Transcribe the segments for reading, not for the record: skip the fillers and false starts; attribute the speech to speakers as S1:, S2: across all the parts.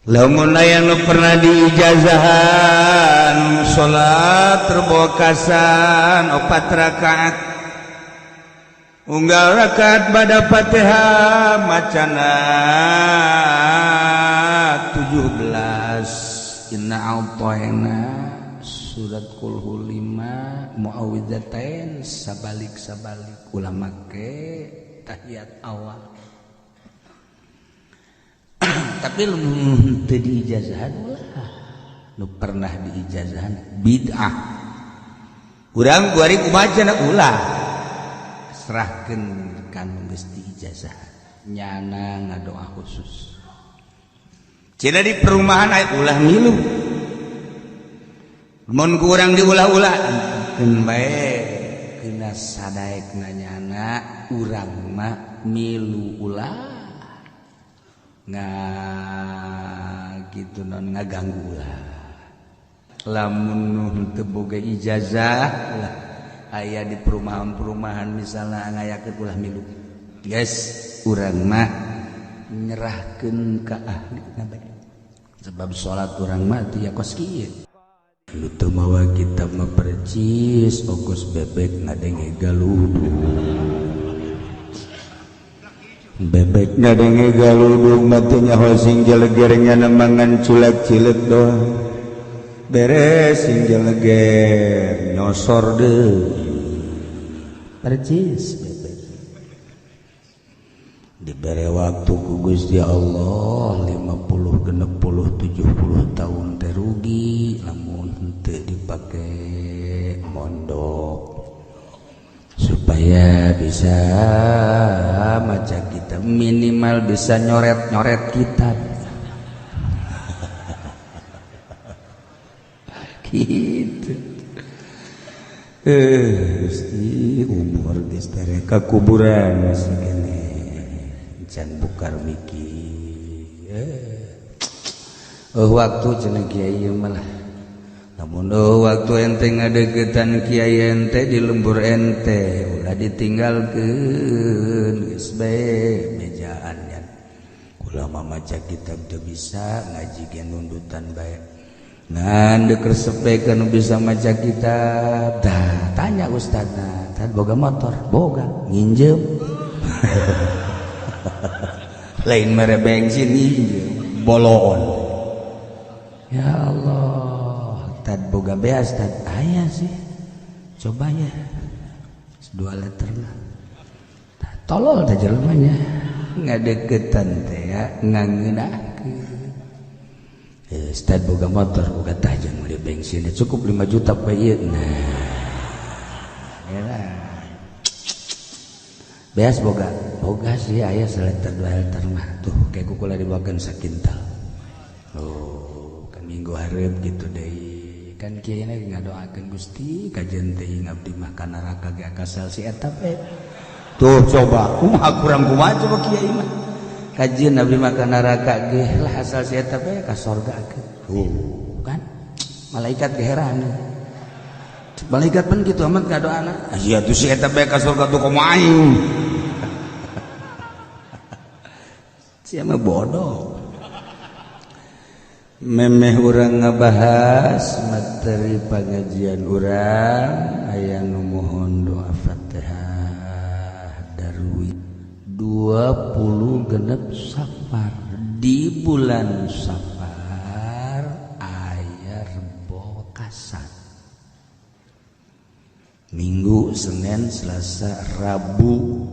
S1: Lamun aya nu pernah diijazahan salat rebokasan 4 rakaat unggal rakaat pada Fatihah macana 17 inna a'tayna surat qul 5 muawwidzatain sabalik-sabalik ulah make tahiyat awal. Tapi lu teu diijazahan ulah, nu pernah diijazahan bid'ah. Urang kuari kumaha cenah ulah, serahkeun ka nu geus diijazahan, nyana ngadoa khusus. Cenah di perumahan aya ulah milu. Mun ku urang diulah-ulah keun bae kena sadaekna nyana urang mah milu ulah. Nah gitu non ngaganggu lah. Lamun teu boga ijazah lah aya di perumahan-perumahan misalnya ngayakeun ulah milu. Guys, urang mah nyerahkeun ka ahli bae. Sebab salat urang mah teu kos kieu. Nu teu mawa kitab mah percis ogos bebek ngadenge galudug. Bebek ngadenge galudug mati nyaho sing jelegernya nemangan culak cilet doang. Beres sing jeleger nyosor deui. Percis bebek. Dibere waktu ku Gusti Allah 50 60 70 tahun teh rugi lamun henteu dipake mondok supaya bisa maca kitab, minimal bisa nyoret-nyoret kitab. Gitu. Gusti umur geus tere ka kuburan masih keneh can bukar mikir. Waktu cenah kiai malah. Namun waktu ente ngadeukeutan kiai ente di lembur ente ulah ditinggalkeun geus bae bejaan nya. Kula mah maca kitab teu bisa ngaji ge nundutan bae. Ngan deuk resepekeun bisa maca kitab. Tah tanya ustadna, "Tad boga motor?" "Boga." "Nginjem." Lain mere bensin nginjem, bolon. Ya Allah. Tad boga beas tad aya sih, coba ya 2 liter lah. Tolol teh jelema nya ngadeukeutan teh ya ngangeunahkeun. Ustad boga motor boga tah jeung meuli bensin cukup 5 juta poe ieu. Nah ya beas boga boga sih aya 1 liter 2 liter mah tuh kayak kukula dibawakeun sakintal. Oh kan minggu hareup gitu deui. Kan kiai na ngadoakeun Gusti kajen teh ngabdi mah ka neraka ge kasal si eta pe. Tuh coba kumaha kurang kumaha coba kiai mah. Kajen abdi mah ka neraka ge lah asal si eta pe ka sorga ke. Tuh kan malaikat ge heran. Malaikat pun kitu amat ngadoana. Sia tuh si eta pe ka sorga tuh komo aing. Sia mah bodoh. Memeh urang ngabahas materi pengajian urang aya nu mohon doa Fatihah Darwi 26 Safar di bulan Safar aya Rebo Kasan Minggu, Senin, Selasa, Rabu,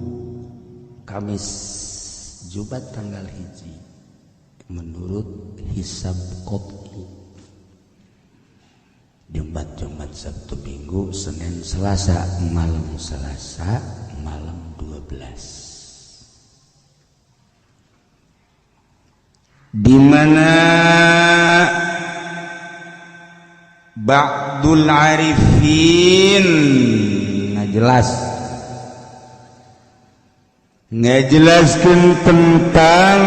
S1: Kamis, Jumat tanggal 1 menurut hisab qot'i. Jumat, Jumat, Sabtu, Minggu, Senin, Selasa, malam Selasa, malam 12. Di mana Ba'dul Arifin ngajelaskeun tentang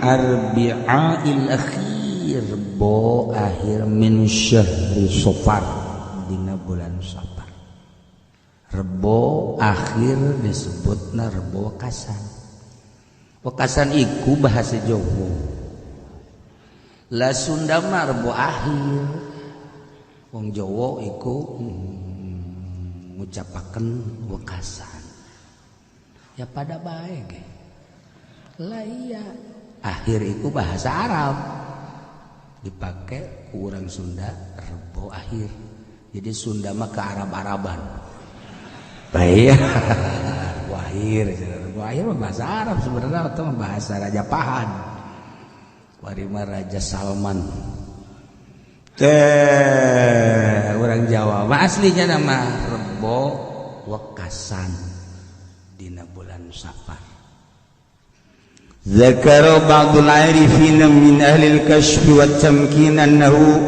S1: Arbi'ail akhir bo akhir min syahri Safar dina bulan Safar. Rebo akhir disebutna rebo wekasan. Wekasan iku bahasa Jawa. Lah Sunda mah Rebo akhir. Wong Jawa iku ngucapaken wekasan. Ya pada bae ge. Lah iya, akhir iku bahasa Arab. Dipakai ku urang Sunda Rebo akhir. Jadi Sunda mah ke Arab-Araban. Baik. Rebo akhir, Rebo akhir mah bahasa Arab sebenarnya atau bahasa Raja Pahan. Warima Raja Salman. Teh orang Jawa mah aslinya nama Rebo Wekasan dina bulan Safar.
S2: Dzakara ba'dul 'arifin min ahli al-kashf wa tamkin annahu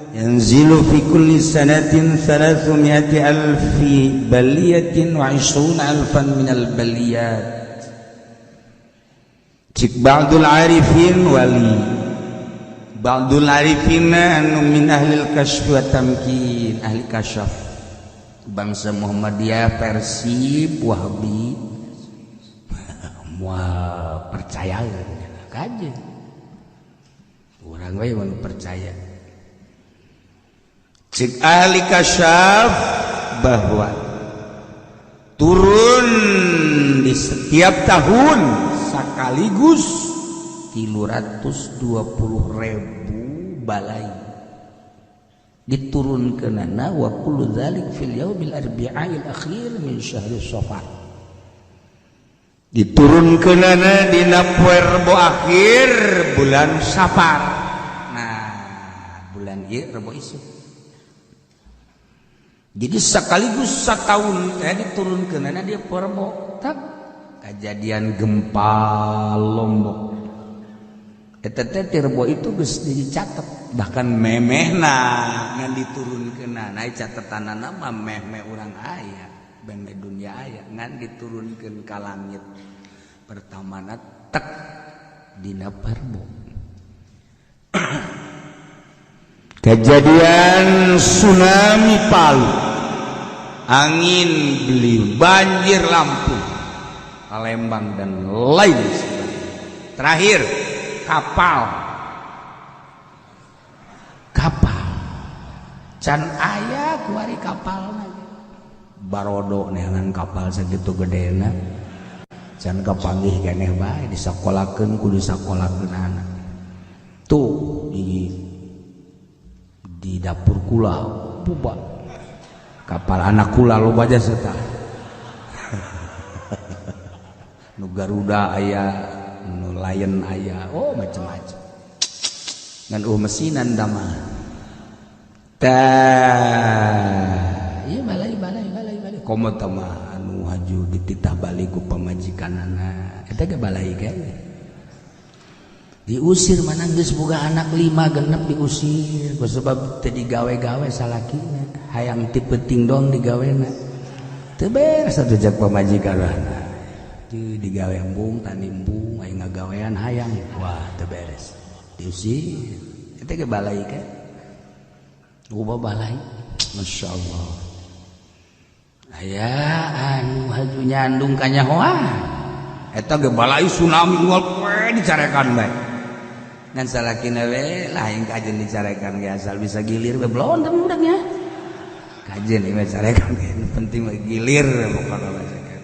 S2: yanzilu fi kulli sanatin 300,000 baliyatin wa 20,000 min al-baliyat. Cik ba'dul 'arifin wali ba'dul 'arifin anu min ahli al-kashf wa tamkin, ahli kasyaf bangsa Muhammadiyah versi Wahabi. Moal percaya kaje urang we mun percaya. Cik ahli kasyaf bahwa turun di setiap tahun sekaligus 320,000 balai diturunkeunana wa kullu dzalik fil yaumil arbi'il akhir min syahri Safar. Diturunkeunana dina poe Rebo akhir bulan Safar. Nah, bulan ieu Rebo isuk. Jadi sekaligus setahun teh diturunkeunana dia poe Rebo. Tak kejadian gempa Lombok. Eta teh ti Rebo itu geus dicatet, bahkan memehna ngan diturunkeunana catetanana mah meh-meh urang aya, meh dunia aya ngan diturunkeun ka langit. Pertamana tek dina Rebo. Kejadian tsunami Palu, angin beliung, banjir Lampung, Palembang dan lain sebagainya. Terakhir kapal can aya kuari kapal barodo neangan kapal segitu gedena can kapanggih keneh bae disakolakeun kudu disakolakeun anak tuh di dapur kula buba kapal anak kula loba jasa tah. Nu Garuda aya, nu Lion aya, oh macam-macam. Ngan mesinan damah. Tah, ieu balai balai balai balai. Komo tah mah anu haju dititah balik ku pamajikanana. Eta ge balai keneh. Diusir mana geus boga anak 5 genep diusir ku sebab teu digawe-gawe salakina, hayang ti peuting dong digawena. Teu beres atuh jak pamajikanana. Teu digawe embung tanimbung aya ngagawean hayang, wah teu beres. Diusir. Eta ge balai kan. Loba balai, masyaallah. Aya anu haju nyandung kanyahoan. Eta ge balai tsunami unggal poe dicarekan bae. Ngan salakina we lain kajen dicarekan ge asal bisa gilir we belon teh budaknya. Kajen ieu carekan ge penting mah gilir pokona mah carekan.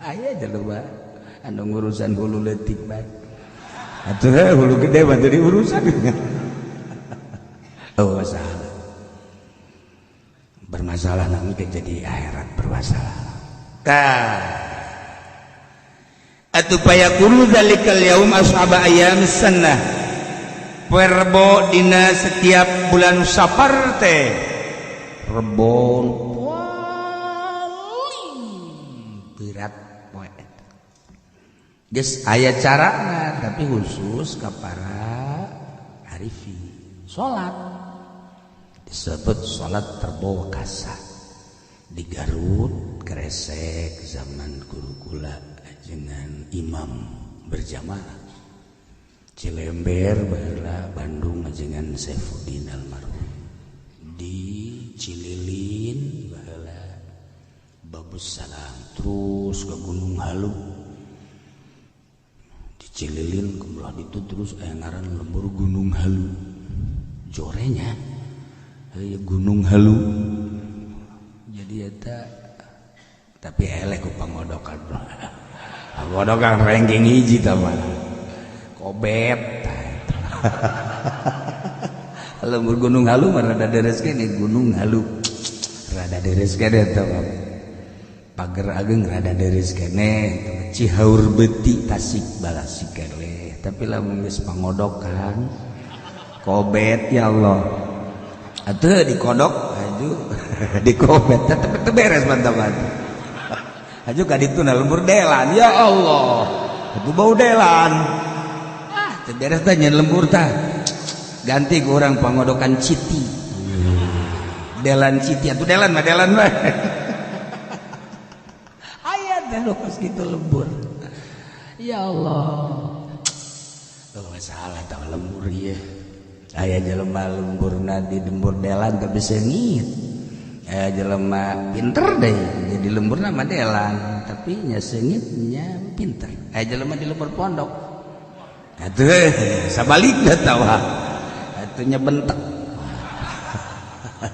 S2: Aya jelema anu ngurusan hulu leutik bae. Atuh hulu gede mah teu diurusan. Oh masalah. Bermasalah nanti jadi akhirat bermasalah. Tah. Atuh payakunu dzalikal yaum ashaba ayam sanah. Poe Rebo dina setiap bulan Safar teh
S1: Rebo paling berat poe eta. Geus aya carana tapi khusus ka para arifin. Salat disebut salat Rebo Wekasa. Di Garut Kresek zaman guru kula dengan imam berjamaah. Cilember baheula Bandung dengan Saifuddin almarhum. Di Cililin baheula Babus Salam, terus ke Gunung Halu. Di
S2: Cililin kebelah itu terus aya ngaran lembur Gunung Halu. Jorenya aya Gunung Halu. Jadi eta tapi eleh ku pangodokan. Pangodokan ranking hiji tah mah. Kobet. Lembur Gunung Halu mah rada deres kene Gunung Halu. Rada deres kene eta mah. Pager Ageng rada deres kene Cihaur Beti Tasik Balasik kene. Tapi lamun geus pangodokan kobet ya Allah. Atuh dikodok haju dikobet tetep teu beres mantap-mantap. Haju ka ditu na lembur delan ya Allah. Atuh bau delan. Ah teu beres tah nyen lembur tah. Ganti ku urang pangodokan Citi. Delan Citi atuh delan mah delan mah. Pas gitu lembur ya Allah. Oh, salah tau lembur ya. Aya jelema lemburna di lembur delan tapi seungit. Aya jelema pinter deh jadi lemburna mah delan tapi nya seungit nya pinter. Aya jelema di lembur pondok atuh sabalikna tawa atuh nya bentek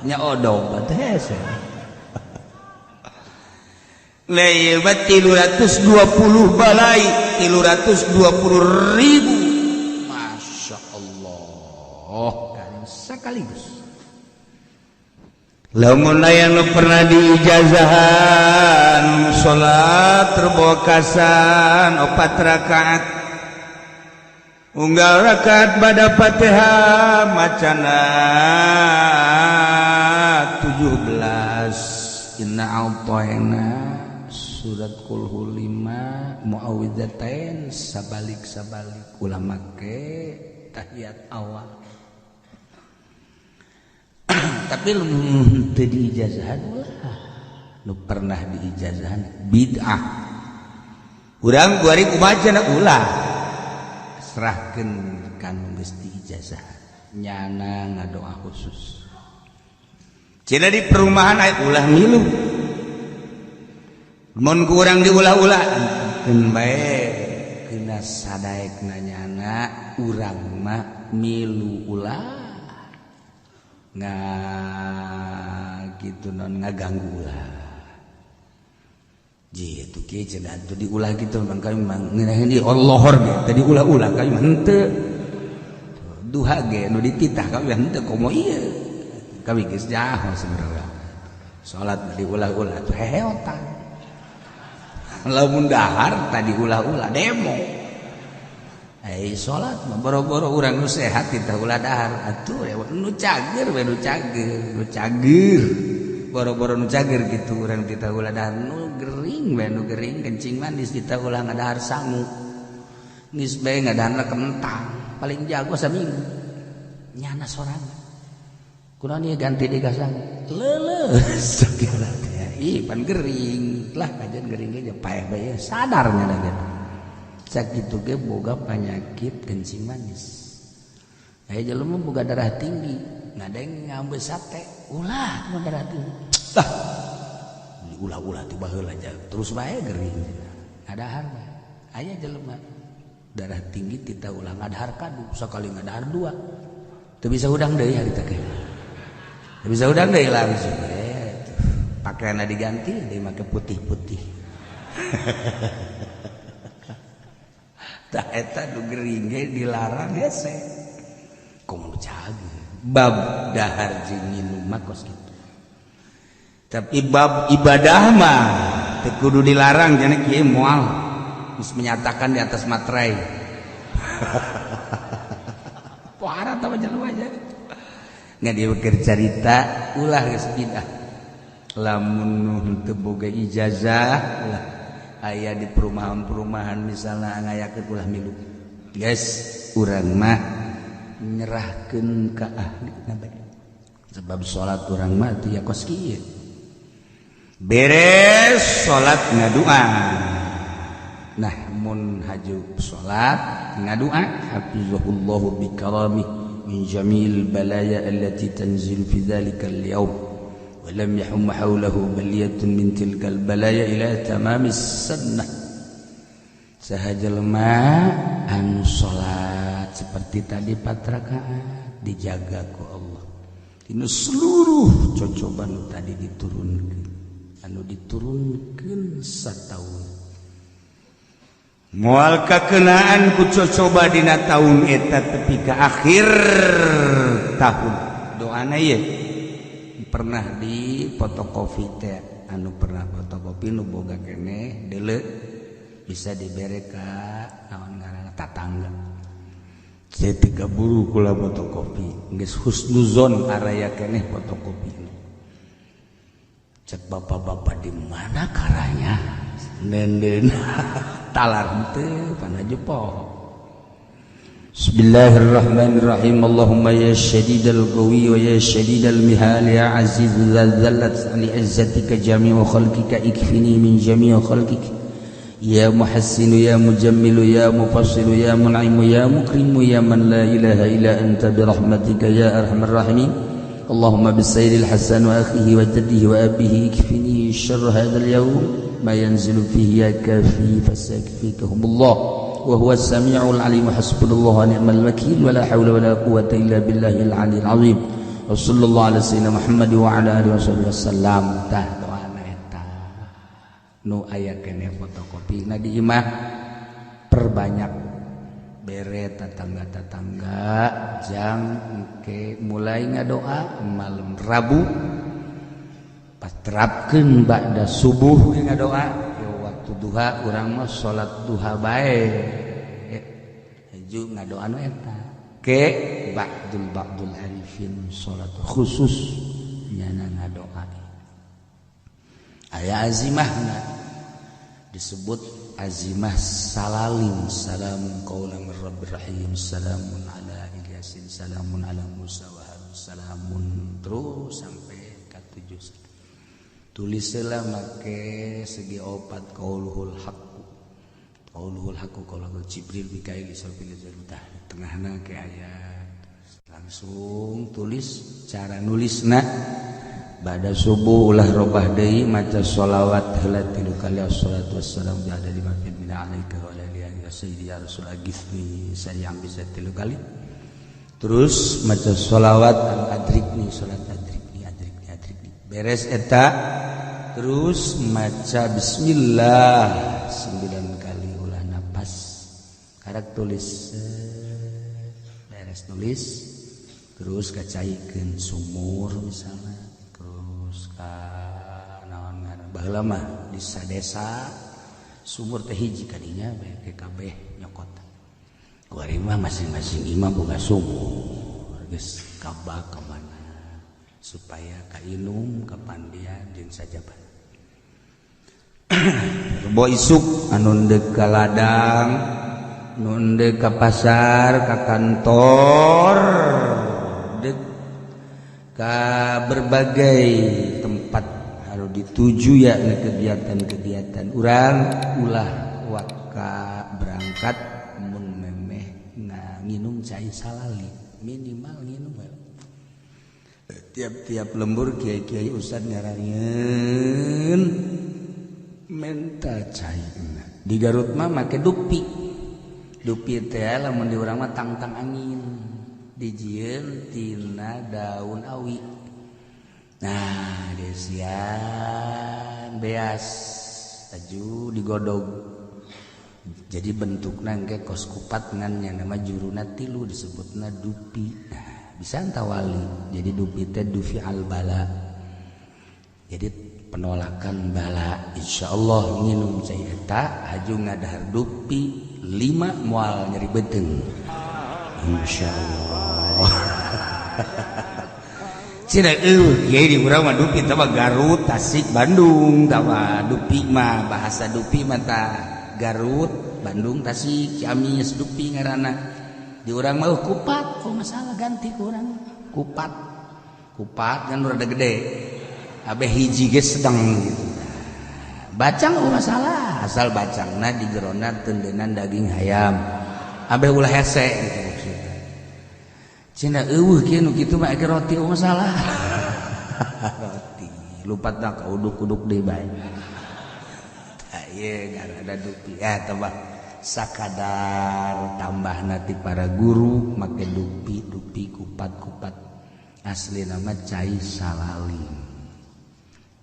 S2: nya odong atuh hese. Lebat 320 balai 320 ribu. Masya Allah kan sekaligus. Lamun aya nu pernah diijazahan salat rebokasan 4 rakaat unggal rakaat pada Fatihah macana 17 inna a'tayna surat kulhu 5 muawwidzatain sabalik-sabalik ulah make tahiyat awal. Tapi lamun teu diijazahan ulah nu pernah diijazahan bid'ah. Urang kuari kumaha cenah ulah serahkeun ka nu geus diijazahan nyana ngadoa khusus. Cenah di perumahan aya ulah milu. Mun kurang diulah-ulah keun bae kena sadaekna nyana urang mah milu ulah nga gitu non ngaganggu ulah. Ji atuh kieu cenah atuh diulah kitu mah kami mah ngeunaheun di Allahor ge teh diulah-ulah kami mah henteu. Duha ge nu dititah kami henteu komo ieu. Kami geus jaho sebenarnya. Salat diulah-ulah tuh heheotan. Lamun dahar tadi ulah-ulah demo. Salat mah boro-boro urang nu sehat titah ulah dahar atuh nu cager we nu cager, nu cager. Boro-boro nu cager kitu urang titah ulah dahar nu gering we nu gering kencing manis titah ulah ngadahar sangu. Geus bae ngadaharna kentang, paling jago saminggu. Nyana sorangan. Kunaon ieu ganti deui ka sangu. Leuleus sagala teh. Ih pan gering lah kajian gering ge paeh bae sadar nyana ge. Sakitu ge boga penyakit kencing manis. Aya jelema boga darah tinggi, ngadeng ngambil sate, ulah mah darah tinggi. Tah. Ulah-ulah ti baheula terus bae gering. Ngadahar bae. Aya jelema darah tinggi tita ulah ngadahar kadu, sakali ngadahar dua. Teu bisa hudang deui harita ge. Teu bisa hudang deui langsung. Pakaianna diganti deui make putih-putih. Tah eta nu gering ge dilarang hese. Komo cager. Bab dahar jeung nginum mah kos kitu. Tapi bab ibadah mah teu kudu dilarang cenah kieu moal. Geus menyatakan di atas materai. Pohara tah jelema aja. Ngan ieu keur carita ulah geus bidah. Lamun teu boga ijazah ulah aya di perumahan-perumahan misalnya ngayakeun ulah milu. Guys, urang mah nyerahkeun ka ahli bae. Sebab salat urang mah teu ya kos kieu. Beres salat ngadua. Nah, mun haju salat ngadua hafizahullahu bikarami min jamil balaya allati tanzil fi dzalika al-yawm. ولم يحم حوله بلية من تلك البلايا إلى تمام السنة. Saha jelema anu salat seperti tadi 4 rakaat dijaga ku Allah. Dina seluruh cocoban tadi diturunkeun, anu diturunkeun sataun. Moal kakenaan ku cocoba dina taun eta tepi ka akhir tahun. Doana ieu pernah di fotokopi teh, anu pernah fotokopi nu boga keneh deuleu bisa dibere ka naon ngaranna tatangga. Saya tiga buru kula fotokopi geus husnuzon araya keneh fotokopi. Cek bapak-bapak di mana karanya nenden talar teu panaju poho. Bismillahirrahmanirrahim. Allahumma ya syadidal qawi wa ya syadidal mihal ya aziz dzallat li izzatika jami'u khalqika ikfini min jami'i khalqika ya muhassinu ya mujammilu ya mufassilu ya mun'imu ya mukrimu ya man la ilaha illa anta bi rahmatika ya arhamar rahimin. Allahumma bisayyidil hasan wa akhihi wa jaddihi wa abihi ikfini syarra hadzal yaum ma yanzilu fihi ya kafi fasakfikahumullah wa huwa as-sami'ul alim. Hasbunallahu wa ni'mal wakil wa la hawla wa la quwwata illa billahil aliyil azim. Wa sallallahu ala sayyidina Muhammad wa ala alihi wasallam. Tah doana eta nu aya keneh fotokopi na di imah perbanyak bere tetangga-tetangga jang engke mulai ngadoa malam Rabu pas terapkeun ba'da subuh ngadoa ya waktu duha urang mah salat duha bae haju ngadoa nu eta ke ba'dul arifin salat khusus nyana ngadoa aya azimahna disebut azimah salalim salamun qaulan mir rabbir rahim salamun ala Ilyasin salamun ala Musa wa Harun salamun terus sampai ka 7. Tulislah make segi opat qauluhul haqqu qauluhul haqqu qauluhul Jibril Mikail Israfil Azrail tengahna ke ayat langsung tulis cara nulisna ba'da subuh ulah robah deui maca sholawat heula 3 kali assalatu wassalamu ala lima min alaika wa ala alihi ya sayyidi ya rasul agithni sayang bisa 3 kali terus maca sholawat adrikni salat adrikni adrikni adrikni beres eta terus maca bismillah 9 kali ulah napas karak tulis beres tulis terus kacaikeun sumur misalnya terus ka naon ngaran baheula mah di sadesa sumur teh hiji kadinya bae kabeh nyokot kuari mah masing-masing imah boga sumur geus kabak ka mana supaya kainum kapandian jeung sajaban. Rebo isuk anu deuk ka ladang nu deuk ka pasar ka kantor deuk ka berbagai tempat harus dituju ya kegiatan-kegiatan urang ulah waka berangkat mun memeh nginum cai salali minimal nginum tiap-tiap lembur kiai-kiai ustad ngaranyeun menta cai di Garut mah make dupi dupi teh lamun di urang mah tangtang angin dijieun tina daun awi. Nah desian beas aju digodog jadi bentukna engke kos kupat ngan nya nama juruna tilu disebutna dupi. Nah bisa tawali jadi dupi teh dufi al bala jadi penolakan bala. Insyaallah nginum cai eta haju ngadahar dupi 5 moal nyeri beuteung insyaallah. Cina eueuh kiai di urang mah dupi teh mah Garut, Tasik, Bandung tah mah dupi mah bahasa dupi mah tah Garut, Bandung, Tasik, Ciamis dupi ngaranna. Di urang mah kupat, kok masalah ganti ku urang kupat. Kupat kan rada gede. Abeh hiji ge sedang gitu. Bacang oh masalah, asal bacangna di jerona tendenan daging hayam. Abeh ulah hese gitu maksudna. Cina eueuh kieu nu kitu mah eke roti oh masalah. Roti lupatna ka uduk-uduk deui bae. Tah ieu ngaranna dupi ya tah. Sakadar tambah nanti para guru make dupi-dupi kupat-kupat asli nama cai salalim.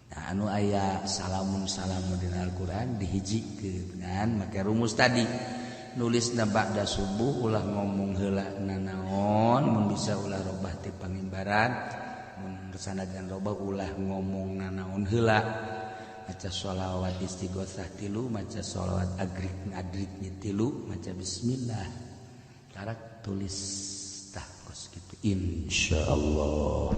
S2: Nah, anu aya salamun salamun dina Al-Qur'an dihijikeun kan make rumus tadi nulis na ba'da subuh ulah ngomong heula nanaon mun bisa ulah robah ti pangimbaran mun sanajan robah ulah ngomong nanaon heula maca sholawat istighosah tilu, maca sholawat agrik adriknya tilu, maca bismillah karak tulis tah kos kitu insyaallah.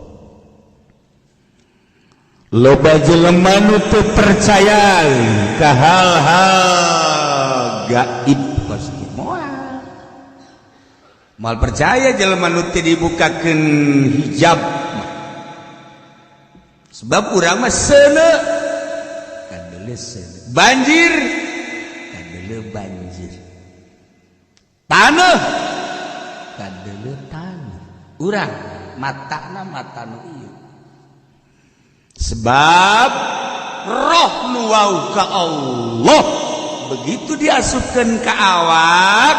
S2: Loba jelema nu teu percaya ka hal-hal gaib kos kitu moal moal percaya jelema nu teu dibukakeun hijab sebab urang mah seuneu banjir kadele banjir taneuh kadele taneuh urang matana mata nu ieu sebab roh nu wau ka Allah begitu diasupkeun ka awak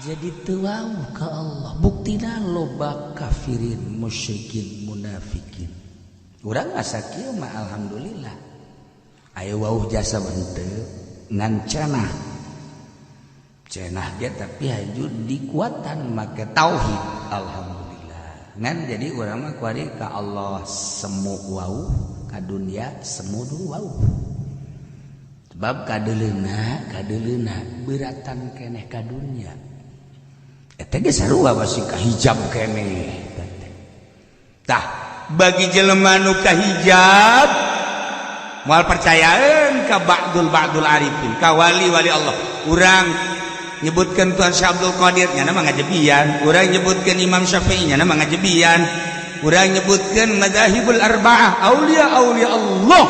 S2: jadi teu wau ka Allah buktina loba kafirin musyrikin munafikin urang asa kieu mah alhamdulillah ayo wauh jasa henteu ngan cenah cenah ge tapi haju dikuatan make tauhid alhamdulillah ngan jadi urang mah kuari ka Allah semu wauh ka dunia semu dulu wauh sebab kadeuleuna kadeuleuna beratan keneh ka dunia eta ge sarua basi ka hijab keneh tah bagi jelema nu ka hijab moal percayaan ka ba'dul ba'dul arifin ka wali wali Allah urang nyebutkeun Tuhan Syekh Abdul Qadir nya mah ngajebian urang nyebutkeun Imam Syafi'i nya mah ngajebian urang nyebutkeun madzahibul arba'ah aulia aulia Allah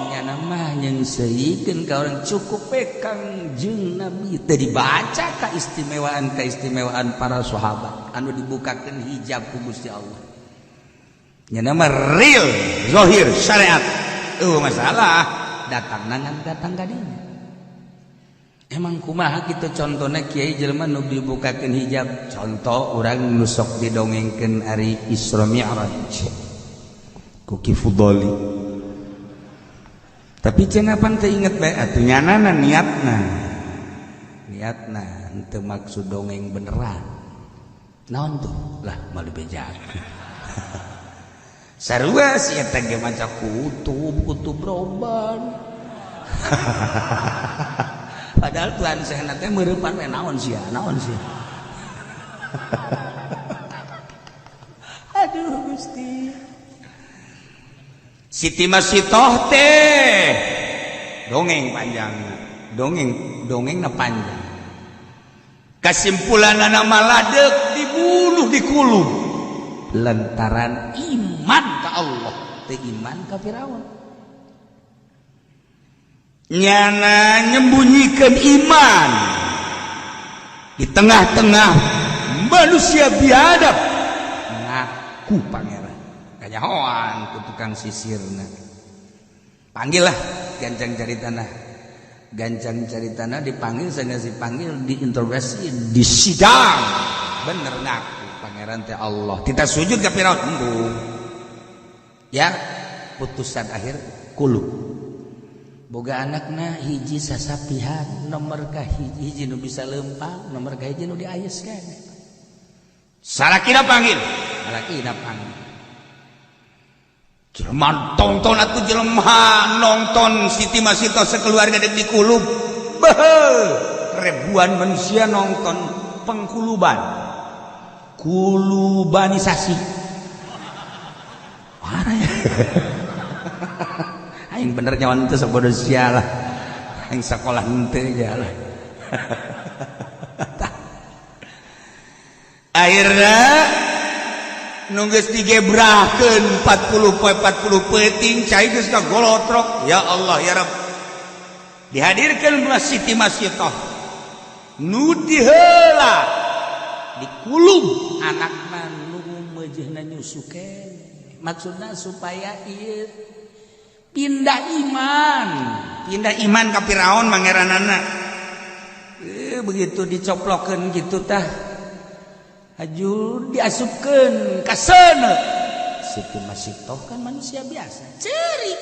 S2: nya mah nyeungseuikeun ka urang cukup we Kangjeng Nabi teu dibaca kaistimewaan kaistimewaan para sahabat anu dibukakeun hijab ku Gusti Allah nya mah real zahir syariat masalah datang nangan datang kadinya emang kumaha kitu contohna kiai jelema nu dibukakeun hijab contoh urang nu sok didongengkeun ari Isra Mi'raj ku Ki Fudoli tapi cenah pan teu inget bae atuh nyanana niatna niatna henteu maksud dongeng beneran naon tuh lah malu bejakeun sarua si eta ge maca kutub kutub roban padahal Tuhan sehna teh meureupan we naon sia naon sia aduh Gusti Siti Masitoh teh dongeng panjang dongeng dongengna panjang kasimpulanana maladek dibunuh dikulub lantaran iman ka Allah teu iman ka Firaun nyana nyembunyikan iman di tengah-tengah manusia biadab ngaku pangeran kanyahoan ku tukang sisirna panggil lah gancang cari tanah gancang cari tanah dipanggil sanggeus dipanggil diinterogasi disidang bener ngaku pangeran teh Allah kita sujud ka Firaun embung ya putusan akhir kulub boga anakna hiji sasapihan nomor ka hiji hiji nu bisa leumpang nomor ka hiji nu diayes keneh salakina panggil salakina panggil jelema tonton atuh jelema nonton Siti Masitoh sekeluarga dek dikulub beuh ribuan manusia nonton pengkuluban kulubanisasi parah ya aing bener nyawan teu sabodo sia lah aing sakolah henteu lah akhirna nu geus digebrahkeun 40 poe 40 peuting cai geus kagolotrok ya Allah ya Rabb dihadirkeun Siti Masitoh nu diheula dikulub anakna nu meujeuhna nyusukeun maksudna supaya ieu pindah iman ka Firaun mangeranana Begitu dicoplokeun gitu tah haju diasupkeun ka seuneu. Siti Masitoh kan manusia biasa, cerik.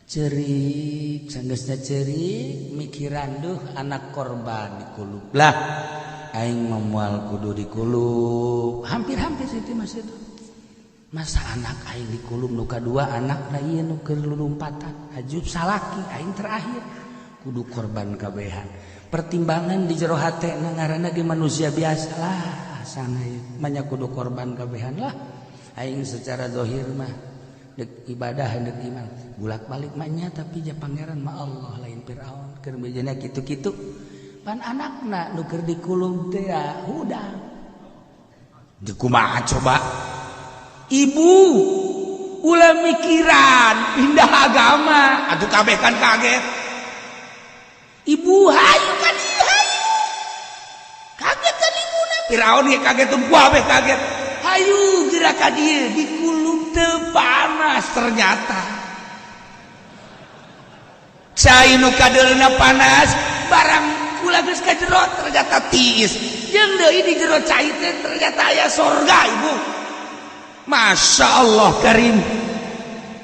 S2: Cerik, sanggeusna cerik mikiran duh anak korban dikulub. Lah aing moal kudu dikulub. Hampir-hampir Siti Masitoh. Masa anak aing dikulub nu kadua anak na ieu nu keur lulumpatan. Haju salaki aing terakhir kudu korban kabehan. Pertimbangan di jero hate na ngaranna ge manusia biasa lah sana ieu. Manya kudu korban kabehan lah. Aing secara zahir mah dek ibadah dek iman bolak-balik mah nya tapi ja pangeran mah Allah lain Firaun keur bejana kitu-kitu. Pan anakna nu keur dikulub teh hudang. Dikumaha coba? Ibu ulah mikiran pindah agama atuh kabeh kan kaget. Ibu hayu ka dieu hayu. Kaget kan ibuna. Firaun ge kaget tuh kabeh kaget. Hayu geura ka dieu dikulub teu panas ternyata. Cai nu kadeulna panas barang kula geus ka jero ternyata tiis. Jeung deui di jero cai teh ternyata aya sorga ibu. Masya Allah karim.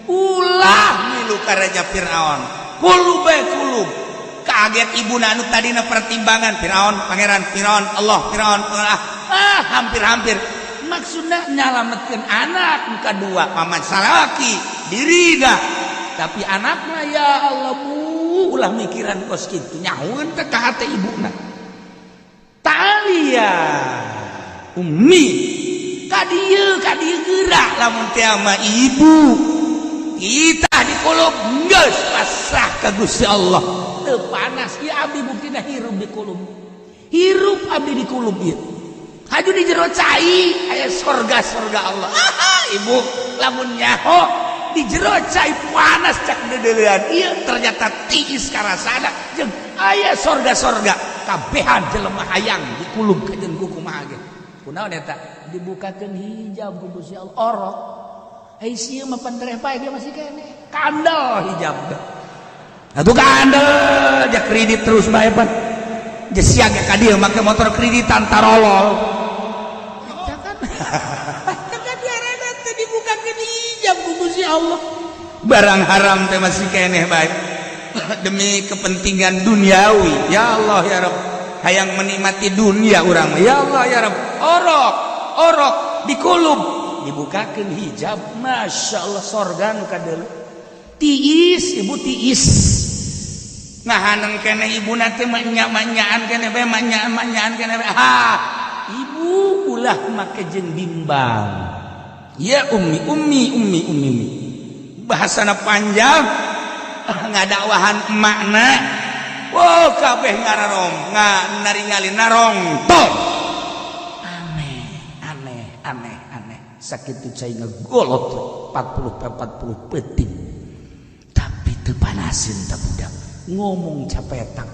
S2: Ulah milu ka raja Firaun. Kulub bae kulub. Kaget ibu anu tadina pertimbangan Firaun pangeran Firaun Allah Firaun Allah. Ah hampir-hampir maksudna nyalametkeun anak nu kadua paman salaki dirina. Tapi anakna ya Allah bu ulah mikiran kos kitu nyahueun teh ka hate ibuna. Talia ummi ka dieu geura lamun teh mah ibu kita dikulub geus pasrah ka Gusti Allah. Teu panas ieu abdi buktina hirup dikulub. Hirup abdi dikulub ieu. Haju di jero cai aya sorga-sorga Allah. Ibu lamun nyaho di jero cai panas cak deudeulean ieu ternyata tiis karasana jeung aya sorga-sorga kabehan jelema hayang dikulub kajeun ku kumaha ge. Kunaon eta dibukakeun hijab ku Gusti Allah orok. Ai sieun mah pantereh pae ge masih keneh kandel hijab teh. Atuh kandel ja kredit terus bae pan. Geus siaga ka dieu make motor kreditan tarolol. Eta kan diarana teh dibukakeun hijab ku Gusti Allah. Barang haram teh masih keneh bae. Demi kepentingan duniawi. Ya Allah ya Rabb, hayang menikmati dunia urang mah. Ya Allah ya Rabb, orok orok dikulub dibukakeun hijab, Masya Allah sorga nu kadeuleu. Tiis ibu tiis. Ngahaneng keneh ibuna teh manya-manyaan keneh bae manyaan-manyaan keneh bae. Ha, ibu ulah make jeung bimbang. Ya ummi ummi ummi ummi. Bahasana panjang ngadakwahan emakna. Wow kabeh ngararom, naringali narongtong. Aneh, aneh, aneh, aneh. Sakitu cai ngegolot 40 peuting. Tapi teu panaseun ta budak. Ngomong capetang,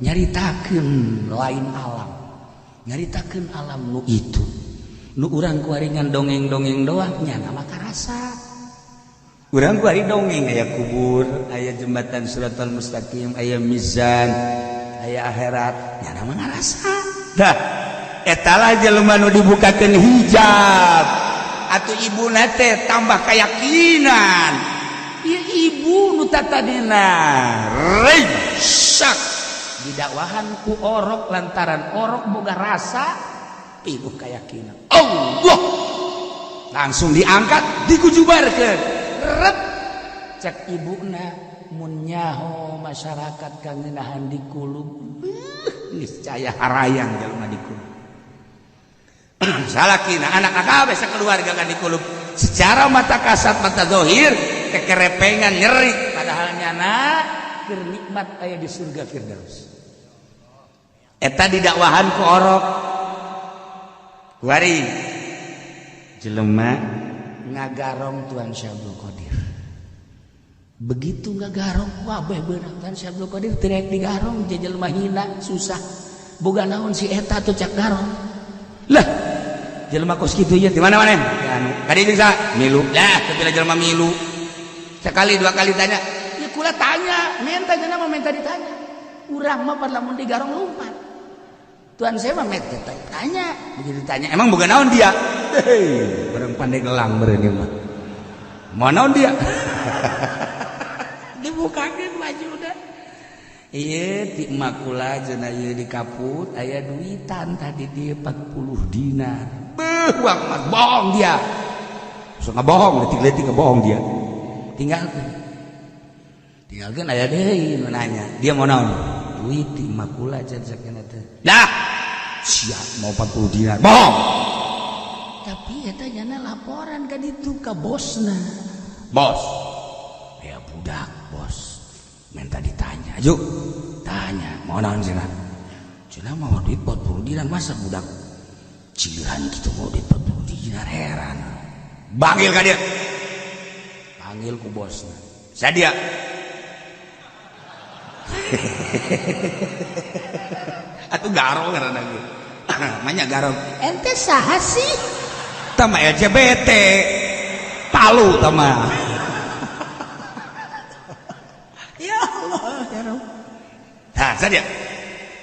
S2: nyaritakeun lain alam. Nyaritakeun alam nu itu. Nu urang kuaringan dongeng-dongeng doang nyana mah karasa. Urang kuari dongeng aya kubur, aya jembatan Shiratal Mustaqim, aya mizan, aya akhirat, nyana mah ngarasa. Dah, eta lah jelema nu dibukakeun hijab. Atuh ibuna teh tambah keyakinan. Ieu ibu nu tatadina resak didakwahan ku orok lantaran orok boga rasa pinuh keyakinan. Allah langsung diangkat digujubarkeun. Ret cek ibuna mun nyaho masyarakat kangenahan dikulub niscaya harayang jelema dikulub. Salakina anak kabeh sakeluarga kan dikulub secara mata kasat mata zahir kekerepengan nyeri padahal nyana keur nikmat aya di surga Firdaus. Eta didakwahan ku orok kuari jelema ngagarong Tuan Syekh Abdul Qadir. Begitu ngagarong wabeh beunang Tuan Syekh Abdul Qadir teu rek digarong jelema hina susah. Boga naon si eta tuh cak garong. Lah jelema kos kitu ieu di mana-mana? Ya anu ka dieu jeung saha? Milu. Lah teu pila jelema milu. Sekali dua kali tanya, ya kula tanya, minta cenah mah minta ditanya. Urang mah lamun digarong lompat. Tuan saya mah met tanya, begitu ditanya, emang bukan naon dia? Hei, barang pandai gelang meureun ieu mah. Mau naon dia? Dibukakeun bajuna. Ieu ti makula cenah ieu di kaput aya duitan tadi dia 40 dinar. Beuh, uang mah bohong dia. So ngabohong, letik-letik ngebohong dia. Tinggalkeun. Tinggalkeun aya deui nu nanya. Dia mau naon? Duit ti makula cenah sakena teh. Dah. Siap mau 40 dinar. Bohong. Tapi eta nyana laporan ka ditu ka bosna. Bos. Ya budak, bos. Minta ditanya. Ayo. Tanya, mau naon cenah? Cenah mau duit 40 dinar, masa budak cilihan gitu mau duit 40 dinar, heran. Panggil ka dia. Panggil ku bosna. Sadia. Atuh garong ngaranna ge. Manya garong. Ente saha sih? Tama LGBT. Palu tama. Ya Allah, ya Rabb. Hah, sadia.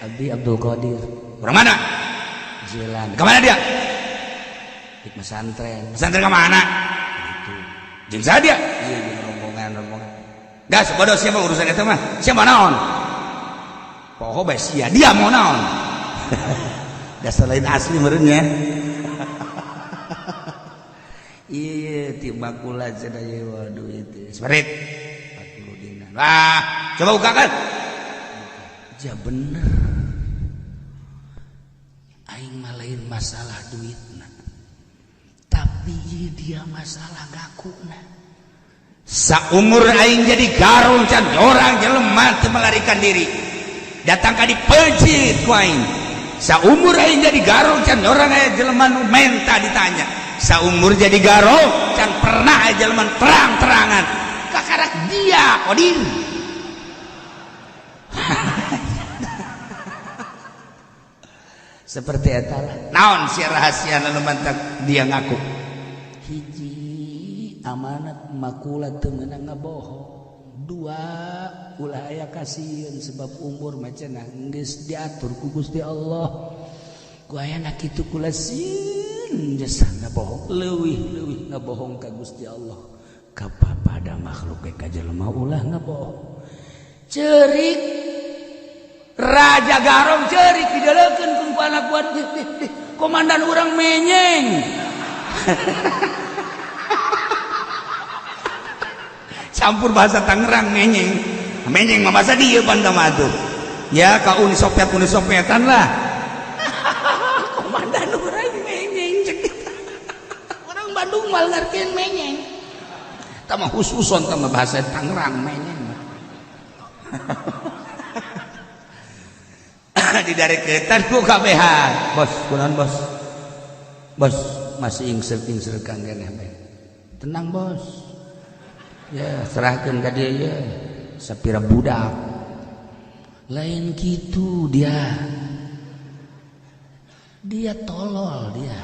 S2: Abdi Abdul Qadir. Orang mana? Jalan. Kemana dia? Di pesantren. Pesantren ke mana? Gitu. Jeung saha dia? Iya, jeung rombongan-rombongan. Gas, bodoh siapa urusan eta mah? Siapa naon? Poho bae sia, dia mau naon? Dasar lain asli meureun nya. Iya, ti bakula cenah ieu waduh itu. Seperit 40 dinar. Wah, coba bukakan. Ja bener. Aing mah lain masalah duitna. Tapi ieu dia masalah ngakuna. Saumur aing jadi garong can orang jelema teu melarikan diri. Datang ka dipeuncit ku aing. Saumur aing jadi garong can orang aya jelema nu menta ditanya. Saumur jadi garong can pernah aya jelema terang-terangan. Kakarak dia Qadir. Seperti eta lah. Naon sia rahasia nu mantak dia ngaku. Hiji amanat makula teu meunang ngabohong. Dua ulah aya kasieun sebab umur mah cenah geus diatur ku Gusti Allah. Ku ayana kitu kula sieun jasa ngabohong, leuwih-leuwih ngabohong ka Gusti Allah. Ka papada makhluk ka jelema ulah ngabohong. Ceurik Raja Garong ceurik didelekeun ku anak buah komandan urang menyeng. Campur bahasa Tangerang menyeng. Menyeng mah bahasa dieu pan mah atuh. Ya ka Uni Soviet Uni Sovietan lah. Komandan urang menyeng cek. Orang Bandung mal ngartieun menyeng. Tah mah khususon tah mah bahasa Tangerang menyeng. Didareketan ku kabehan. Bos, kunaon bos? Bos, masih ingser-ingser kang keneh bae. Tenang bos. Ya, serahkeun ka dia ya. Sapira budak. Lain kitu dia. Dia tolol dia.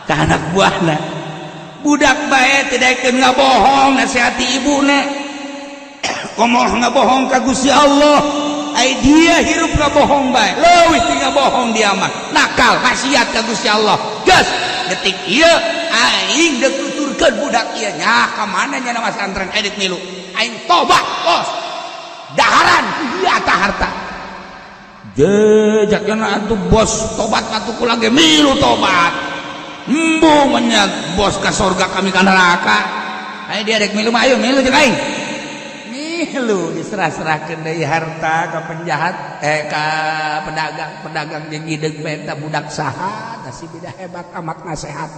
S2: Ka anak buahna. Budak bae teu daekeun ngabohong nasihati ibuna. Komoh ngabohong ka Gusti Allah. Ai dia hirup ngabohong bae. Leuwih ti ngabohong dia mah. Nakal, maksiat ka Gusti Allah. Geus, detik ieu aing deuk tuturkeun budak ieu nya ka mana nya nama santren edit milu. Aing tobat, bos. Daharan ku dia ta harta. Jejakna atuh bos tobat atuh kula ge milu tobat. Embung nya bos ka sorga kami ka neraka. Ayo dia rek milu mah ayo milu jeung aing. Milu diserah-serahkeun deui harta ka penjahat ka pedagang, pedagang jeung hideung bae eta budak saha tah si beda hebat amat nasehat.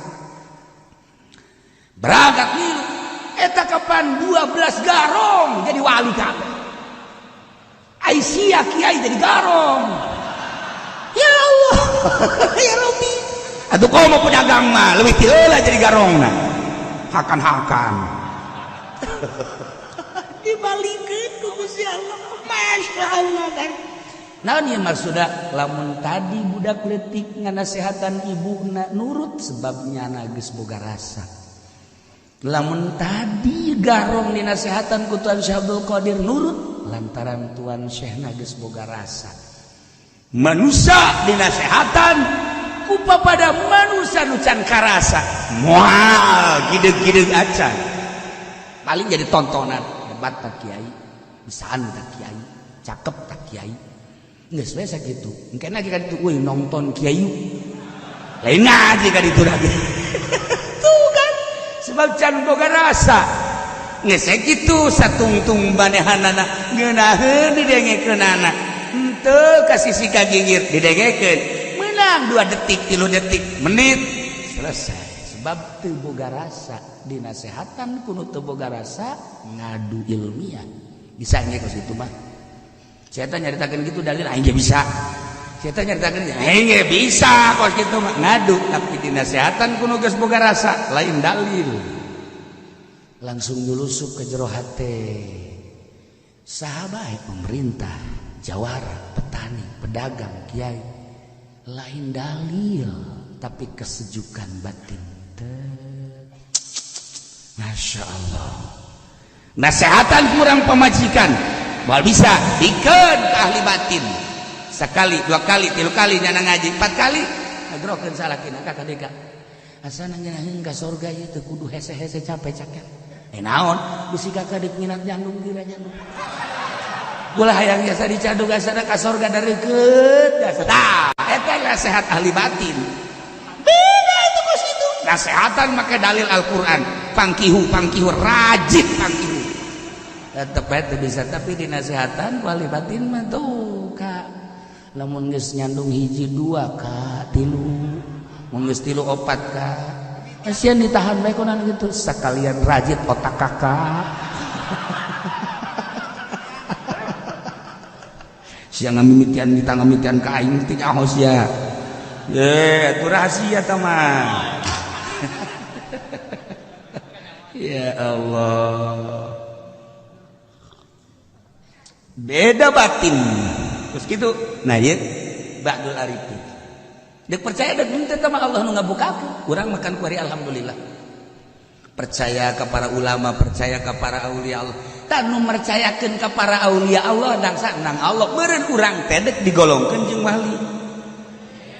S2: Berangkat milu eta kapan 12 garong jadi wali kabeh. Aisyah kiai jadi garong. Ya Allah, ya Rabbi. Atuh komo pedagang mah leuwih ti heula jadi garongna. Hakan-hakan. Dibalikeun ku Gusti Allah. Masya Allah kan. Naon ieu maksudna lamun tadi budak leutik nganasehatan ibuna nurut sebab nyana geus boga rasa. Lamun tadi garong dinasehatan ku Tuan Syekh Abdul Qadir nurut Lantaran Tuan Syekhna geus boga rasa. Manusia dinasehatan kupa pada manusia nu can karasa. Moal gideg-gideg acan. Paling jadi tontonan, hebat tak kiai, bisaan tak kiai, cakep tak kiai. Geus we sakitu. Engke lagi ka ditu euy nonton kiai. Lain ngaji ka ditu lagi. Tuh kan, sebab can boga rasa. Geus kitu satungtung manehanana ngeunaheun didengekeunana. Henteu ka sisi ka gigir didengekeun. Meunang 2 detik, 3 detik, menit selesai. Sebab teu boga rasa dinasehatan kuno teu boga rasa ngadu ilmiah. Bisa ge kos kitu mah. Saya nyaritakeun gitu dalil aing ge bisa. Saya nyaritakeun aing ge bisa kos kitu mah ngadu tapi dinasehatan kuno geus boga rasa lain dalil. Langsung nyulusup ke jero hate. Saha bae pemerintah, jawara, petani, pedagang, kiai lain dalil tapi kesejukan batin. Masya Allah. Nasehatan kurang pemajikan. Moal bisa bikeun ke ahli batin. Sekali, 2 kali, 3 kali nyana ngaji, 4 kali ngagerokeun salakina ka kadeka. Asana ngeunaheun ka sorga ieu teu kudu hese-hese capek caket. Naon bisi kakak deuk nginat nyandung dira nyandung. Ulah hayang jasa dicadug asana ka sorga dareukeut jasa. Tah, eta nasihat ahli batin. Beda itu kos itu. Nasehatan make dalil Al-Qur'an. Pangkihu, pangkihu rajin pangkihu. Tetep bae teu bisa tapi dinasehatan ku ahli batin mah tuh ka. Lamun geus nyandung 1 2 ka 3, mun geus 3 4 ka. Kasihan ditahan bae konan gitu sekalian rajit otak kakak. Siang ngamimitian kita ngamimitian ka aing teh nyaho sia. Ye, atuh rahasia tah mah. Ya Allah. Beda batin. Terus gitu. Nah, ieu ba'dul arifin. Dek percaya dek minta sama Allah nu ngabukakeun. Urang makan kuari alhamdulillah. Percaya ke para ulama, percaya ke para aulia Allah. Tah nu mercayakeun ka para aulia Allah dangsa nang Allah meureun urang teh dek digolongkeun jeung wali.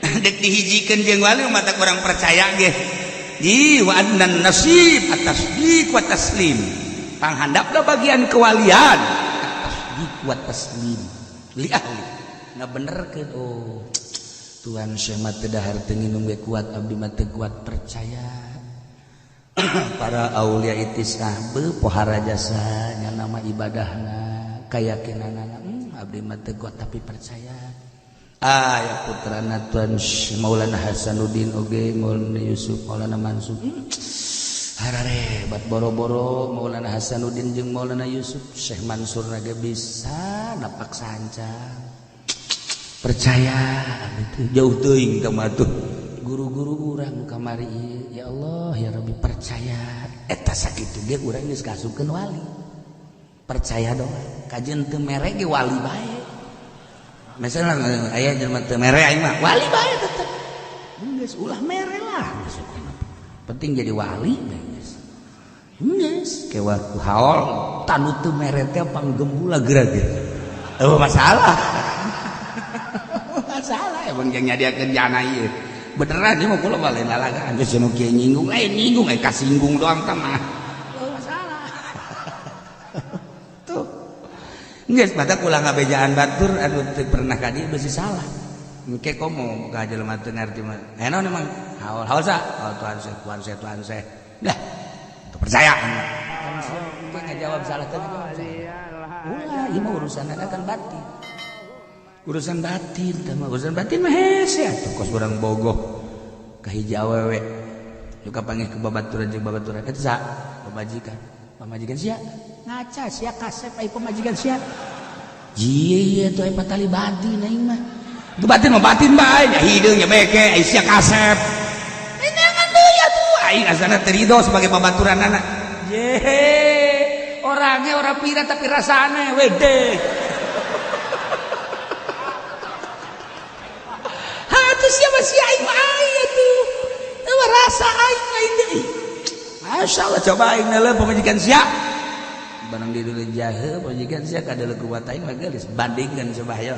S2: Dek dihijikeun jeung wali mata urang percaya ge. Ji wa annan nasib at-tasdiq wa taslim. Panghandapna bagian kewalian at-tasdiq wa taslim li ahli. Ngabenerkeun oh Tuhan Syekh mah teu dahar teu nginum ge kuat abdi mah teu kuat percaya. Para aulia itisah beuh pohara jasa nya nama ibadahna kayakinanana abdi mah teu kuat tapi percaya. Ah ya putrana Tuhan Maulana Hasanuddin oge Maulana Yusuf Maulana Mansur. Hararebat boro-boro Maulana Hasanuddin jeung Maulana Yusuf Syekh Mansur ge bisa napak sancang. Percaya itu jauh teuing ka mah tuh guru-guru urang kamari ya Allah ya Rabbi percaya eta sakitu ge urang geus kasupkeun wali percaya doang kajeun teu mere ge wali bae misalnya aya jelema teu mere aing mah wali bae tetep geus ulah mere lah penting jadi wali geus geus kewa ku haol tanu teu mere teh panggembula geura-geura eueuh masalah. Masalah emang yang nyadiakeun jana ieu beneran ieu mah kula mah lain lalagaan geus nu kieu nyinggung lain nyinggung eh kasinggung doang tah mah oh masalah. Tuh geus batak ulah ngabejaan batur anu teu pernah ka dieu beusi salah engke komo ka jelema teu ngarti mah eh naon emang haul haul sa haul Tuhan Syekh Tuhan Syekh Tuhan Syekh dah teu percaya kan engke ngajawab salah teu ngajawab salah ulah ieu mah urusanna kan batin. Urusan batin tah mah urusan batin mah hese atuh kos urang bogoh ka hiji awewe nu kapanggih ku babaturan jeung babaturan eta sa pamajikan pamajikan sia ngaca sia kasep ai pamajikan sia jieu ieu tuh ai patali batin aing mah itu batin mah batin bae nya hideung nya beke ai sia kasep neangan deui atuh aing asana teu ridho sebagai babaturanana ye orangnya ora pira tapi rasane wede. Siapa si aing mah aing atuh. Eueuh rasa aing lain deui. Masyaallah coba aing neuleuh pamajikan sia. Barang dideuleu jahe pamajikan sia kadeuleu ku aing mah geulis. Bandingkeun coba hayo.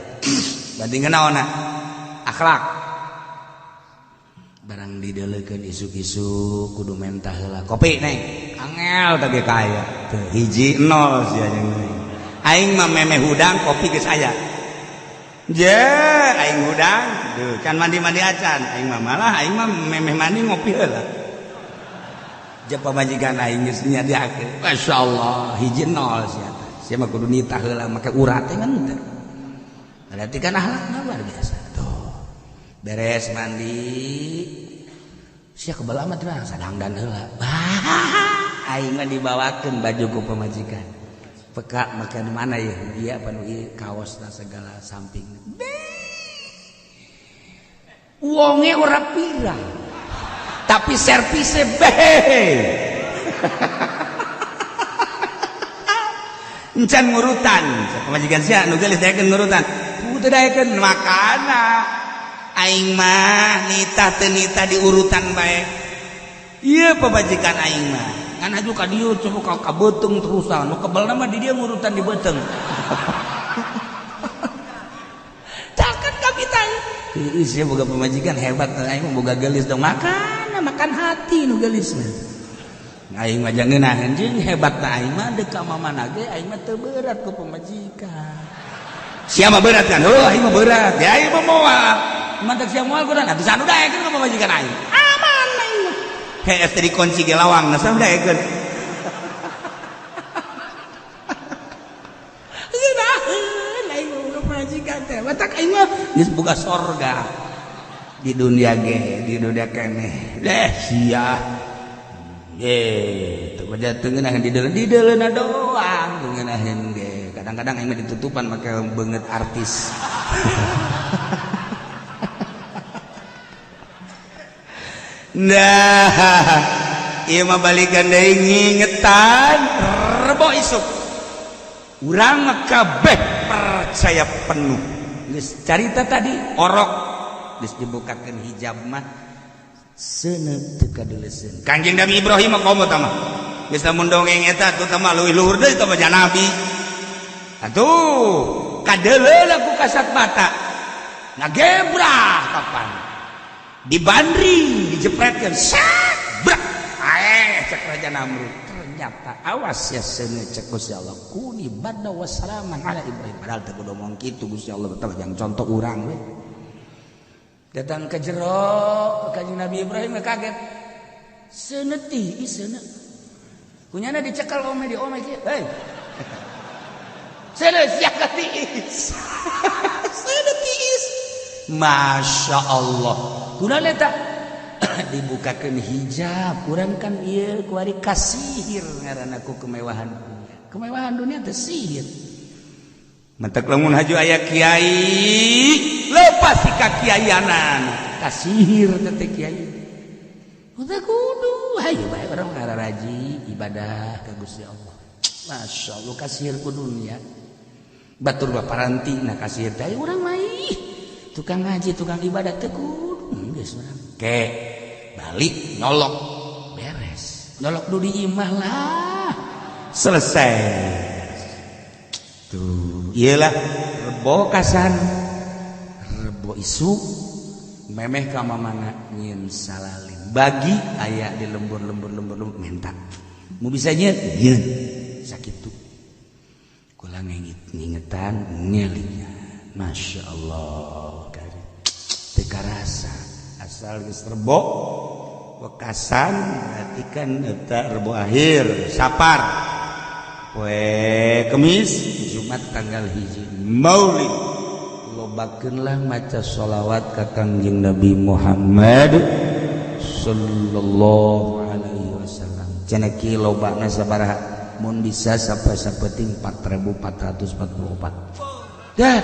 S2: Bandingkeun naonna? Akhlak. Barang dideleukeun isuk-isuk kudu mentah heula kopi neng angel teh kaya teu hiji nol sia jeung aing mah memeh hudang kopi geus aya je aing hudang duh can mandi-mandi acan aing mah malah aing mah memeh mandi ngopi heula je pamajikan aing geus nyadiakeun masyaallah hiji nol sia teh sia mah kudu nitah heula make urat teh kan teu berarti kan akhlakna luar biasa tuh beres mandi sia kebal amat mah sadangdan heula. Aing mah dibawakeun baju ku pamajikan. Peka make nu mana ye? Ieu apa nu ieu kaosna segala samping. Wonge ora pira. Tapi servise beh. Encan ngurutan. Pamajikan sia nu geulis daekeun ngurutan. Teu daekeun makana. Aing mah nitah teu nitah diurutan bae. Ieu pamajikan aing mah. Ngan aju ka dieu coba ka beuteung terusan. Nu kebelna mah di dieu ngurutan di beuteung. Caket kapitan. Ieu sia boga pamajikan hebat aing mah boga geulis dong makan, makan hati nu geulis mah. Aing mah jangeun jeung hebatna aing mah deuk ka mamana ge aing mah teu berat ku pamajikan. Sia mah berat kan? Heuh aing mah berat. Ya aing mah moal. Mantak sia moal kurang atuh sanu daekeun ka pamajikan aing. Aman aing mah. Hees teh dikunci ge lawang, nah sanu daekeun. Ngeunaheun aing mah boga pamajikan teh. Matak aing mah geus boga sorga. Di dunia ge, di dunia keneh. Deh sia. Ye, teu mah teu ngeunaheun di deuleuna doang teu ngeunaheun ge. Kadang-kadang aing mah ditutupan make beungeut artis. Nah, ieu mah balikan deui ngingetan rebo isuk. Urang mah kabeh percaya penuh. Geus carita tadi orok geus dibukakeun hijab mah seuneu teu kadeuleseun. Kangjeng Nabi Ibrahim mah komo tah mah. Geus lamun dongeng eta tuh tah mah leuwih luhur deui tah mah nabi. Atuh kadeuleuna ku kasat mata. Ngagebrah kapan? Dibandring, dijepretkan, sak, brak, cek Raja Namrud. Ternyata awas ya seuneu cek Gusti Allah. Kuni badna wassalaman ala Ibrahim. Padahal teu kudu ngomong kitu Gusti Allah teh yang contoh urang we. Datang ke jero Kanjeng Nabi Ibrahim kaget. Seuneu ti seuneu. Kunyana dicekal ome di ome kieu. Hei. Seuneu sia ka tiis. Seuneu tiis. Masya Allah. Kurang eta dibukakeun hijab, kurang kan ieu kuari kasihir ngaranna ku kemewahan dunia. Kemewahan dunia teh sihir. Mentek lamun haju aya kiai, lepas si kakiaianan, kasihir teh kiai. Udah kudu hayu bae urang ngararaji ibadah ka Gusti Allah. Masya Allah kasihir ku dunia. Batur baparanti na kasihir teh urang mah ih. Tukang ngaji, tukang ibadah teh kudu geus urang. Ke balik nyolok beres. Nyolok dulu di imah lah. Selesai. Tuh, iyalah rebo kasan. Rebo isuk memeh ka mamana nyieun salalin. Bagi aya di lembur-lembur lembur menta. Mu bisa nyieun? Nyieun. Sakitu. Kula ngingetan ngelingan. Masya Allah teu karasa asal geus rebo wekasan berarti kan eta rebo akhir sapar poe Kemis Jumat tanggal 1 Maulid lobakeunlah maca sholawat ka Kangjeng Nabi Muhammad sallallahu alaihi wasallam. Cenah ki lobana sabaraha mun bisa sapeting 4444. Dah.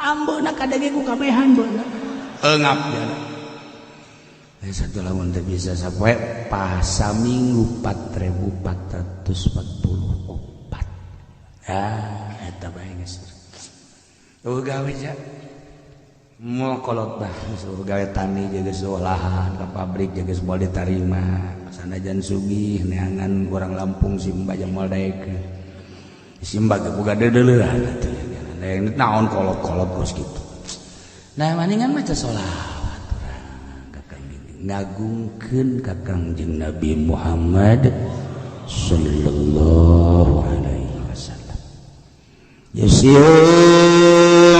S2: Ambeuna kadenge ku kabehan beuna. Engap ya. Satu lamun teu bisa sapoe pasaminggu 4444. Ah, eta bae geus. Eueuh gawe ja. Mau kolot bah suruh gawe tani jaga sekolahan ke pabrik jaga sekolah diterima sanajan sugih neangan orang Lampung simba jeung moal daekeun simba ge boga deudeuleun atuh naon kolot-kolot geus kitu. Nah maningan maca sholawat urang ka Kangjeng ngagungkeun ka Kangjeng Nabi Muhammad sallallahu alaihi wasallam. Yasiu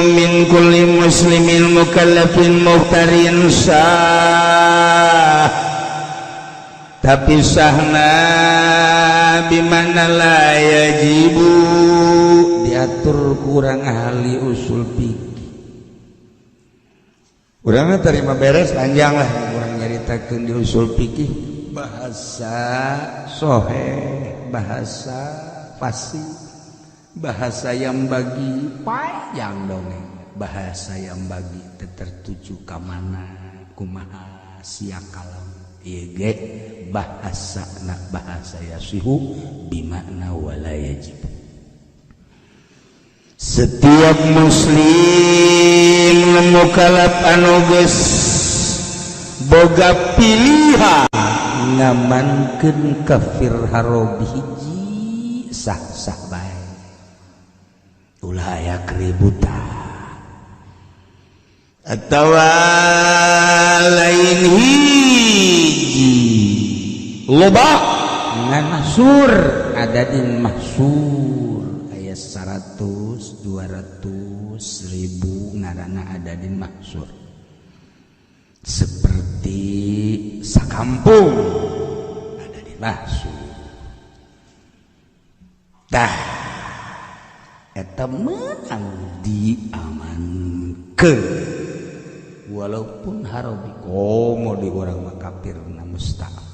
S2: min kulli muslimin mukallafin muhtarin sah tapi sahna bimana la yajibu diatur kurang ahli usul fikih. Urang terima beres panjang lah urang nyaritakeun di usul fikih bahasa soheh, bahasa fasih, bahasa yang bagi panjang dongeng, bahasa yang bagi tertuju ka mana kumaha sia kalam ieu ge bahasa na bahasa yasihu bimakna wala yajib. Setiap muslim mukallaf anu geus boga pilihan ngamankeun kafir harobi hiji sah-sah bae ulah aya keributan atawa lain hiji loba ngan mahsur adadin mahsur aya 100 200 1000 ngaranna adadin mahsur seperti sakampung adadin mahsur tah eta menang diamankeun walaupun harobi komo di urang mah kafir na musta'af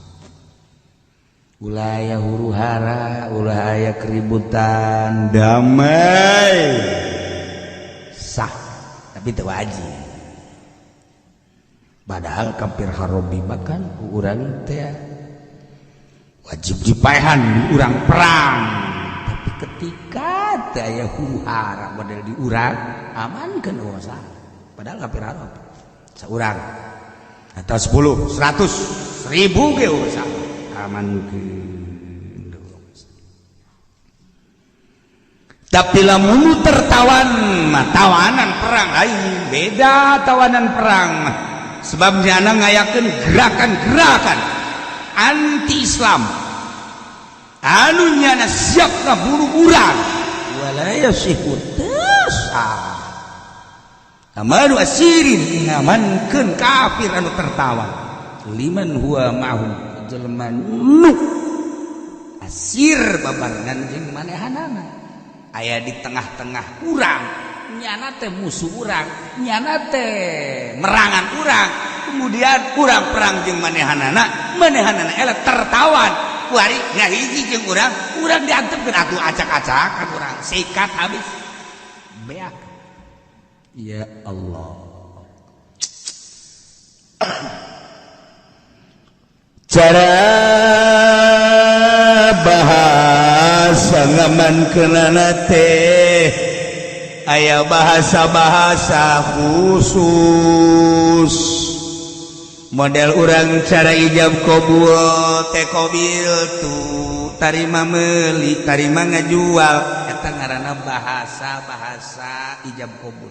S2: ulah aya huru hara ulah aya keributan damai sah tapi teu wajib. Padahal kafir harobi bahkan urang teh wajib dipaehan urang perang tapi ketika teh aya huru hara model di urang amankeun usaha padahal kafir harobi seorang atau 10, 100, 1000 ge usaha amankeun. Tapi lamun tertawan mah tawanan perang lain beda tawanan perang mah sebab nyana ngayakeun gerakan-gerakan anti Islam anu nyana siap ngabunuh urang wala yasihu tasah amanu asirin ngamankeun kafir anu tertawan liman huwa ma'hum jelema nu asir babarengan jeung manehanana aya di tengah-tengah urang nyana teh musuh urang nyana teh merangan urang kemudian urang perang jeung manehanana manehanana eleh tertawan kuari ngahiji jeung urang urang diantepkeun atuh acak-acakan urang sikat habis beak. Ya Allah. Cara bahasa ngamankeunana teh aya bahasa-bahasa khusus model urang cara ijab qabul teh qabil tu tarima meuli tarima ngajual eta ngaranna bahasa-bahasa ijab qabul.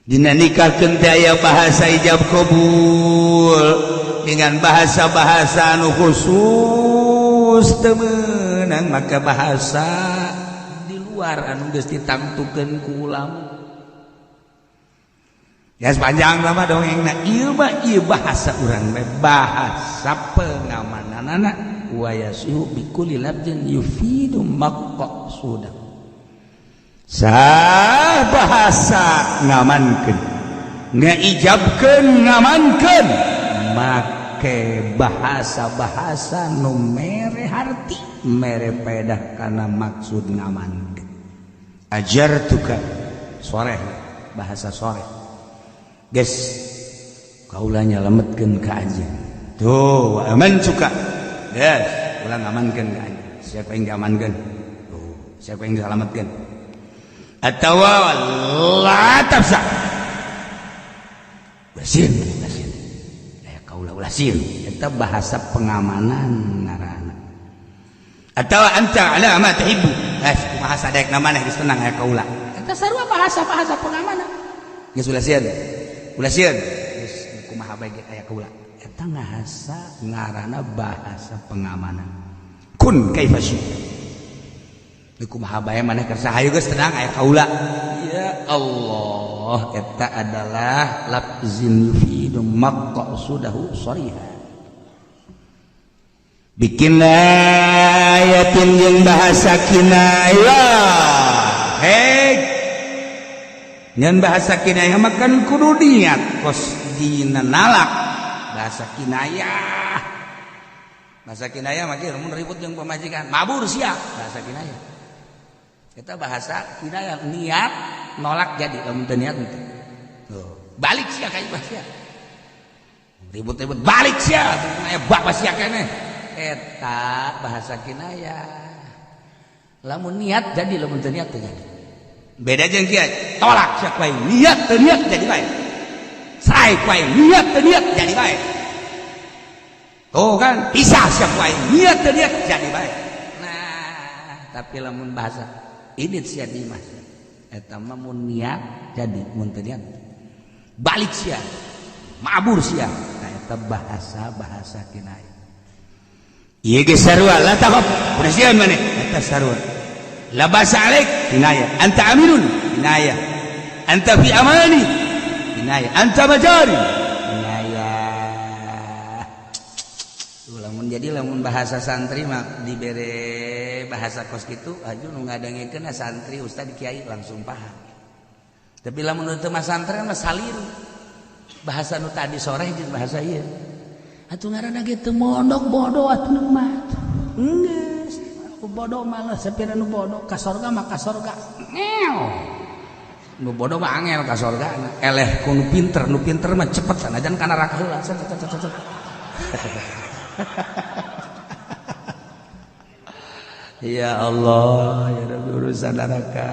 S2: Dina nikahkeun teh aya bahasa ijab qabul dengan bahasa-bahasa anu khusus teu meunang maka bahasa di luar anu geus ditangtukeun ku ulama. Ya sepanjang lama dongengna ieu mah ieu bahasa urang mah bahasa pengamananana wa yasihu bikulli lafzin yufidu maqsudah. Sah bahasa ngamankeun ngaijabkeun ngamankeun make bahasa-bahasa nu mere harti mere pedah kana maksud ngamankeun. Ajartuka sore bahasa sore geus kaula nyalametkeun ka anjeun tuh aman suka geus ulah ngamankeun ka anjeun siapa yang diamankeun tuh siapa yang disalametkeun atawa la tafsa Ulah sieun, ulah sieun. Aya kaula ulah sieun. Eta bahasa pengamanan ngaranna. Atawa anta ala ma tuhibbu. Eh, kumaha sadaekna maneh geus tenang aya kaula. Eta sarua bahasa-bahasa pengamanan. Geus ulah sieun. Ulah sieun. Geus kumaha bae ge aya kaula. Eta ngahasa ngaranna bahasa pengamanan. Kun kaifa syi'ta. Kumaha bae maneh kersa hayu geus tenang aya kaula. Ya Allah, eta adalah lafzin yufidu maqsudahu shariha. Bikinayatin jeung bahasa kinayah. Hei. Ngan bahasa kinayah mah kan kudu niat kos dina nalak bahasa kinayah. Bahasa kinayah mah kieu mun ribut jeung pamajikan, mabur sia bahasa kinayah. Kita bahasa kinayah niat nolak jadi lamun teu niat henteu. Tuh, balik sia ka imah sia. Ribut-ribut balik sia, aya bapak sia keneh. Eta bahasa kinayah. Lamun niat jadi lamun teu niat teu jadi. Beda jeung kieu, tolak sia ku aing, niat teu niat jadi bae. Sae ku aing, niat teu niat jadi bae. Tuh kan, pisah sia ku aing, niat teu niat jadi bae. Nah, tapi lamun bahasa ini sia di imah eta mah mun niat jadi mun teu niat balik sia mabur sia. Nah eta bahasa-bahasa kinayah ieu ge sarua la takhaf udah sieun maneh eta sarua la basa alaik kinayah anta aminun kinayah anta fi amani kinayah anta majari kinayah. Lamun jadi lamun bahasa santri mah dibere bahasa kos kitu aju nu ngadangekeun santri ustad kiai langsung paham. Tapi lamun teu mah santri mah saliru. Bahasa nu tadi sore jeung bahasa ieu. Atuh ngaranna ge teu mondok bodoh atuh nu mah. Geus, ku bodoh mah sapira nu bodoh ka sorga mah ka sorga. Ngeo. Nu bodoh mah angel ka sorga. Eleh ku nu pinter mah cepet sanajan ka neraka heula. Ya Allah, ya Rabbi urusan neraka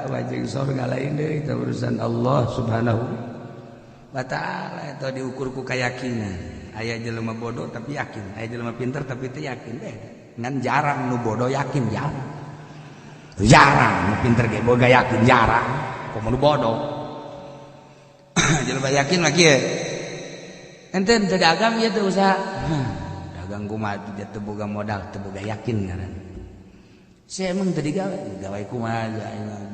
S2: wajing sorga lain deui itu urusan Allah Subhanahu wa taala eta diukur ku keyakinan. Aya jelema bodoh tapi yakin, aya jelema pinter tapi teu yakin beda. Ngan jarang nu bodoh yakin jarang. Jarang nu pinter ge boga yakin jarang, komo nu bodoh. Jelema yakin mah kieu. Ente teu dagang ieu teu usaha. Dagang kumaha teu boga modal, teu boga yakin ngaranna. Saya emang tadi gawe, gawe kumaha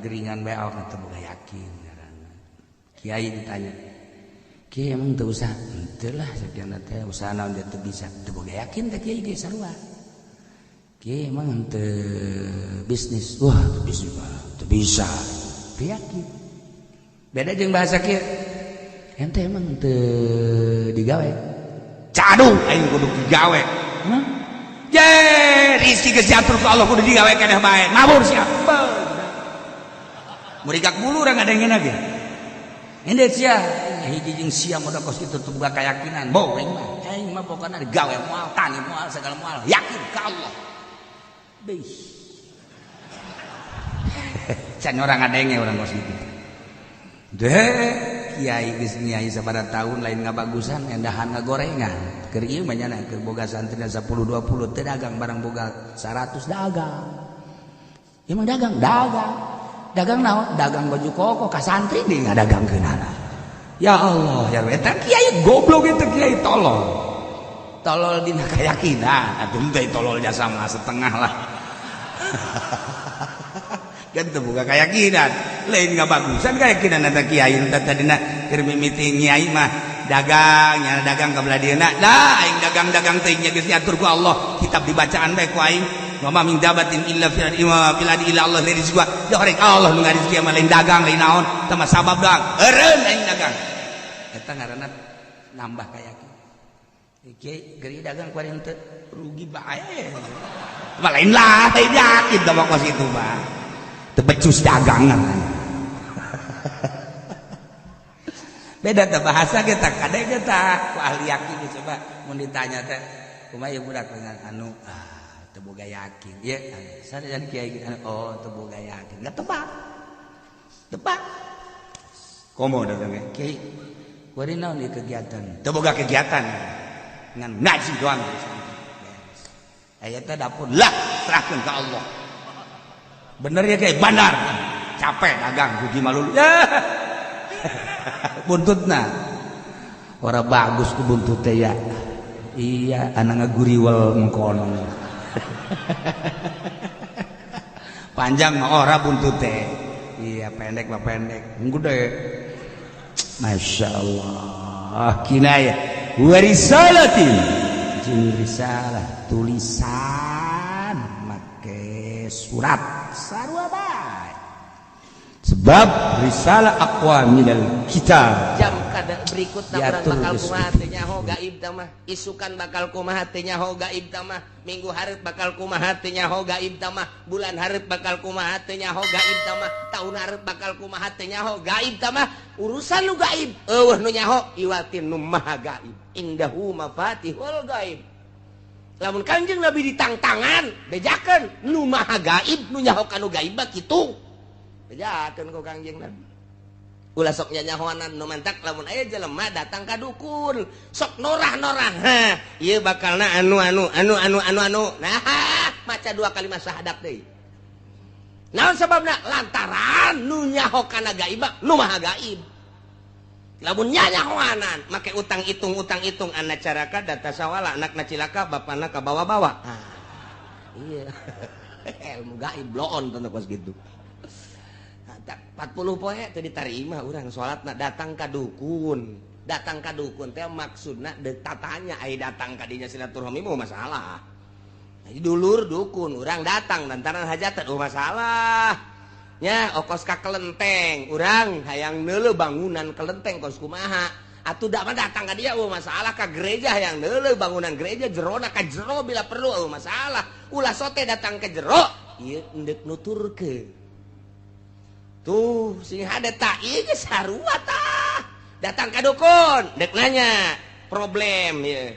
S2: geringan bae awak teu boga yakin ngaranna. Kiai ditanya, "Kiai emang teu usaha?" "Henteu lah sakieu teh usaha naon teu bisa." Teu boga yakin teh kiai ge sarua. Kiai emang henteu bisnis. Wah, teu bisnis mah teu bisa. Teu yakin. Beda jeung bahasa kieu. Ente emang teu digawe. Cadu aing kudu digawe. Hah? Ye, rizki geus diatur ku Allah kudu digawe keneh bae. Mabur sia. Murigak bulu urang ngadengena ge. Ende sia hiji jeung sia modal kos kitu teu boga keyakinan. Boh aing mah. Aing mah pokona digawe moal, tani moal, segala moal. Yakin ka Allah. Beuh. Can urang ngadenge urang kos kitu. Deh, kiai geus nyai sabaraha tahun lain ngabagusan endahan ngagorengan. Keur ieu mah nyana keur boga santri 10 20 teu dagang barang boga 100 dagang. Emang dagang, dagang. Dagang naon? Dagang baju koko ka santri deui ngadagangkeunana. Ya Allah, ya eta kiai goblok eta kiai tolol. Tolol dina keyakinan, atuh teh tolol jasa mah setengah lah. Kan teu boga keyakinan, lain ngabagusan keyakinan eta kiai teh tadina keur mimiti nyai mah dagang, nya dagang ka belah dieuna. Dah aing dagang-dagang teh nya geus diatur ku Allah, kitab dibacaan bae ku aing. Wa ma min dabatin illa fil illa Allah rizqa. Da horeng Allah nu ngarizki mah lain dagang lain naon, teh mah sabab doang. Eureun aing dagang. Eta ngaranna nambah kayakinan. Kiai geri dagang kuari henteu rugi bae. Mah lain lah, lain yakin teh mah kos itu mah. Teu becus dagangan. Beda teh bahasa kita kade kita ku ahli yakin coba mun ditanya teh kumaha ieu budak dengan anu teu boga yakin. Ieu sanajan kiai oh teu boga yakin. Enggak tebak. Tebak. Komo datang kiai. Kuari naon ieu kegiatan? Teu boga kegiatan. Ngan ngaji doang. Aya teh dapur lah serahkeun ka Allah. Bener ya kayak bandar. Capek dagang rugi malulu. Ya. Buntutna. Ora bagus ku buntut teh ya. Iya, anak ngaguriwel mengkono. Panjang mah ora buntut teh. Iya, pendek mah pendek. Gede. Masya Allah. Kinayah warisalatin jeung risalah tulisan make surat sarua bae. Sebab risalah aqwa minal kitab.
S3: Jam kada berikutna urang bakal kumaha teh nyaho gaib tah mah, isukan bakal kumaha teh nyaho gaib tah mah, minggu hareup bakal kumaha teh nyaho gaib tah mah, bulan hareup bakal kumaha teh nyaho gaib tah mah, taun hareup bakal kumaha teh nyaho gaib tah mah, urusan nu gaib eueuh nu nyaho iwatin nu maha gaib. Indahu mafatihul gaib. Lamun Kangjeng Nabi ditangtangan bejakeun nu maha gaib nu nyaho kanu gaib mah kitu. Bejakeun ku Kangjeng Nabi. Ulah sok nyanyahoanan nu mantak lamun aya jelema datang ka dukun, sok norah-norah. Ha, ieu bakalna anu anu anu anu anu anu. Nah, maca dua kalimat syahadat deui. Naon sababna? Lantaran nu nyaho kana gaib nu maha gaib. Lamun nyanyahoanan make utang hitung anak caraka data sawala anakna cilaka bapana kabawa-bawa. Ah, iya. Ilmu gaib bloon teu kos kitu. 40 poe teu ditarima urang salatna datang ka dukun. Datang ka dukun teh maksudna deuk tatanya ai datang ka dinya silaturahmi mah masalah. Jadi dulur dukun urang datang lantaran hajatan oh masalah. Nya okos ka kelenteng urang hayang neuleuh bangunan kelenteng kos kumaha. Atuh da mah datang ka dia oh masalah ka gereja hayang neuleuh bangunan gereja jerona ka jero bila perlu oh masalah. Ulah sote datang ke jero ieu endek nuturkeun. Tuh sing hade tak ieu geus sarua tah. Datang ka dukun dek nanya problem ieu.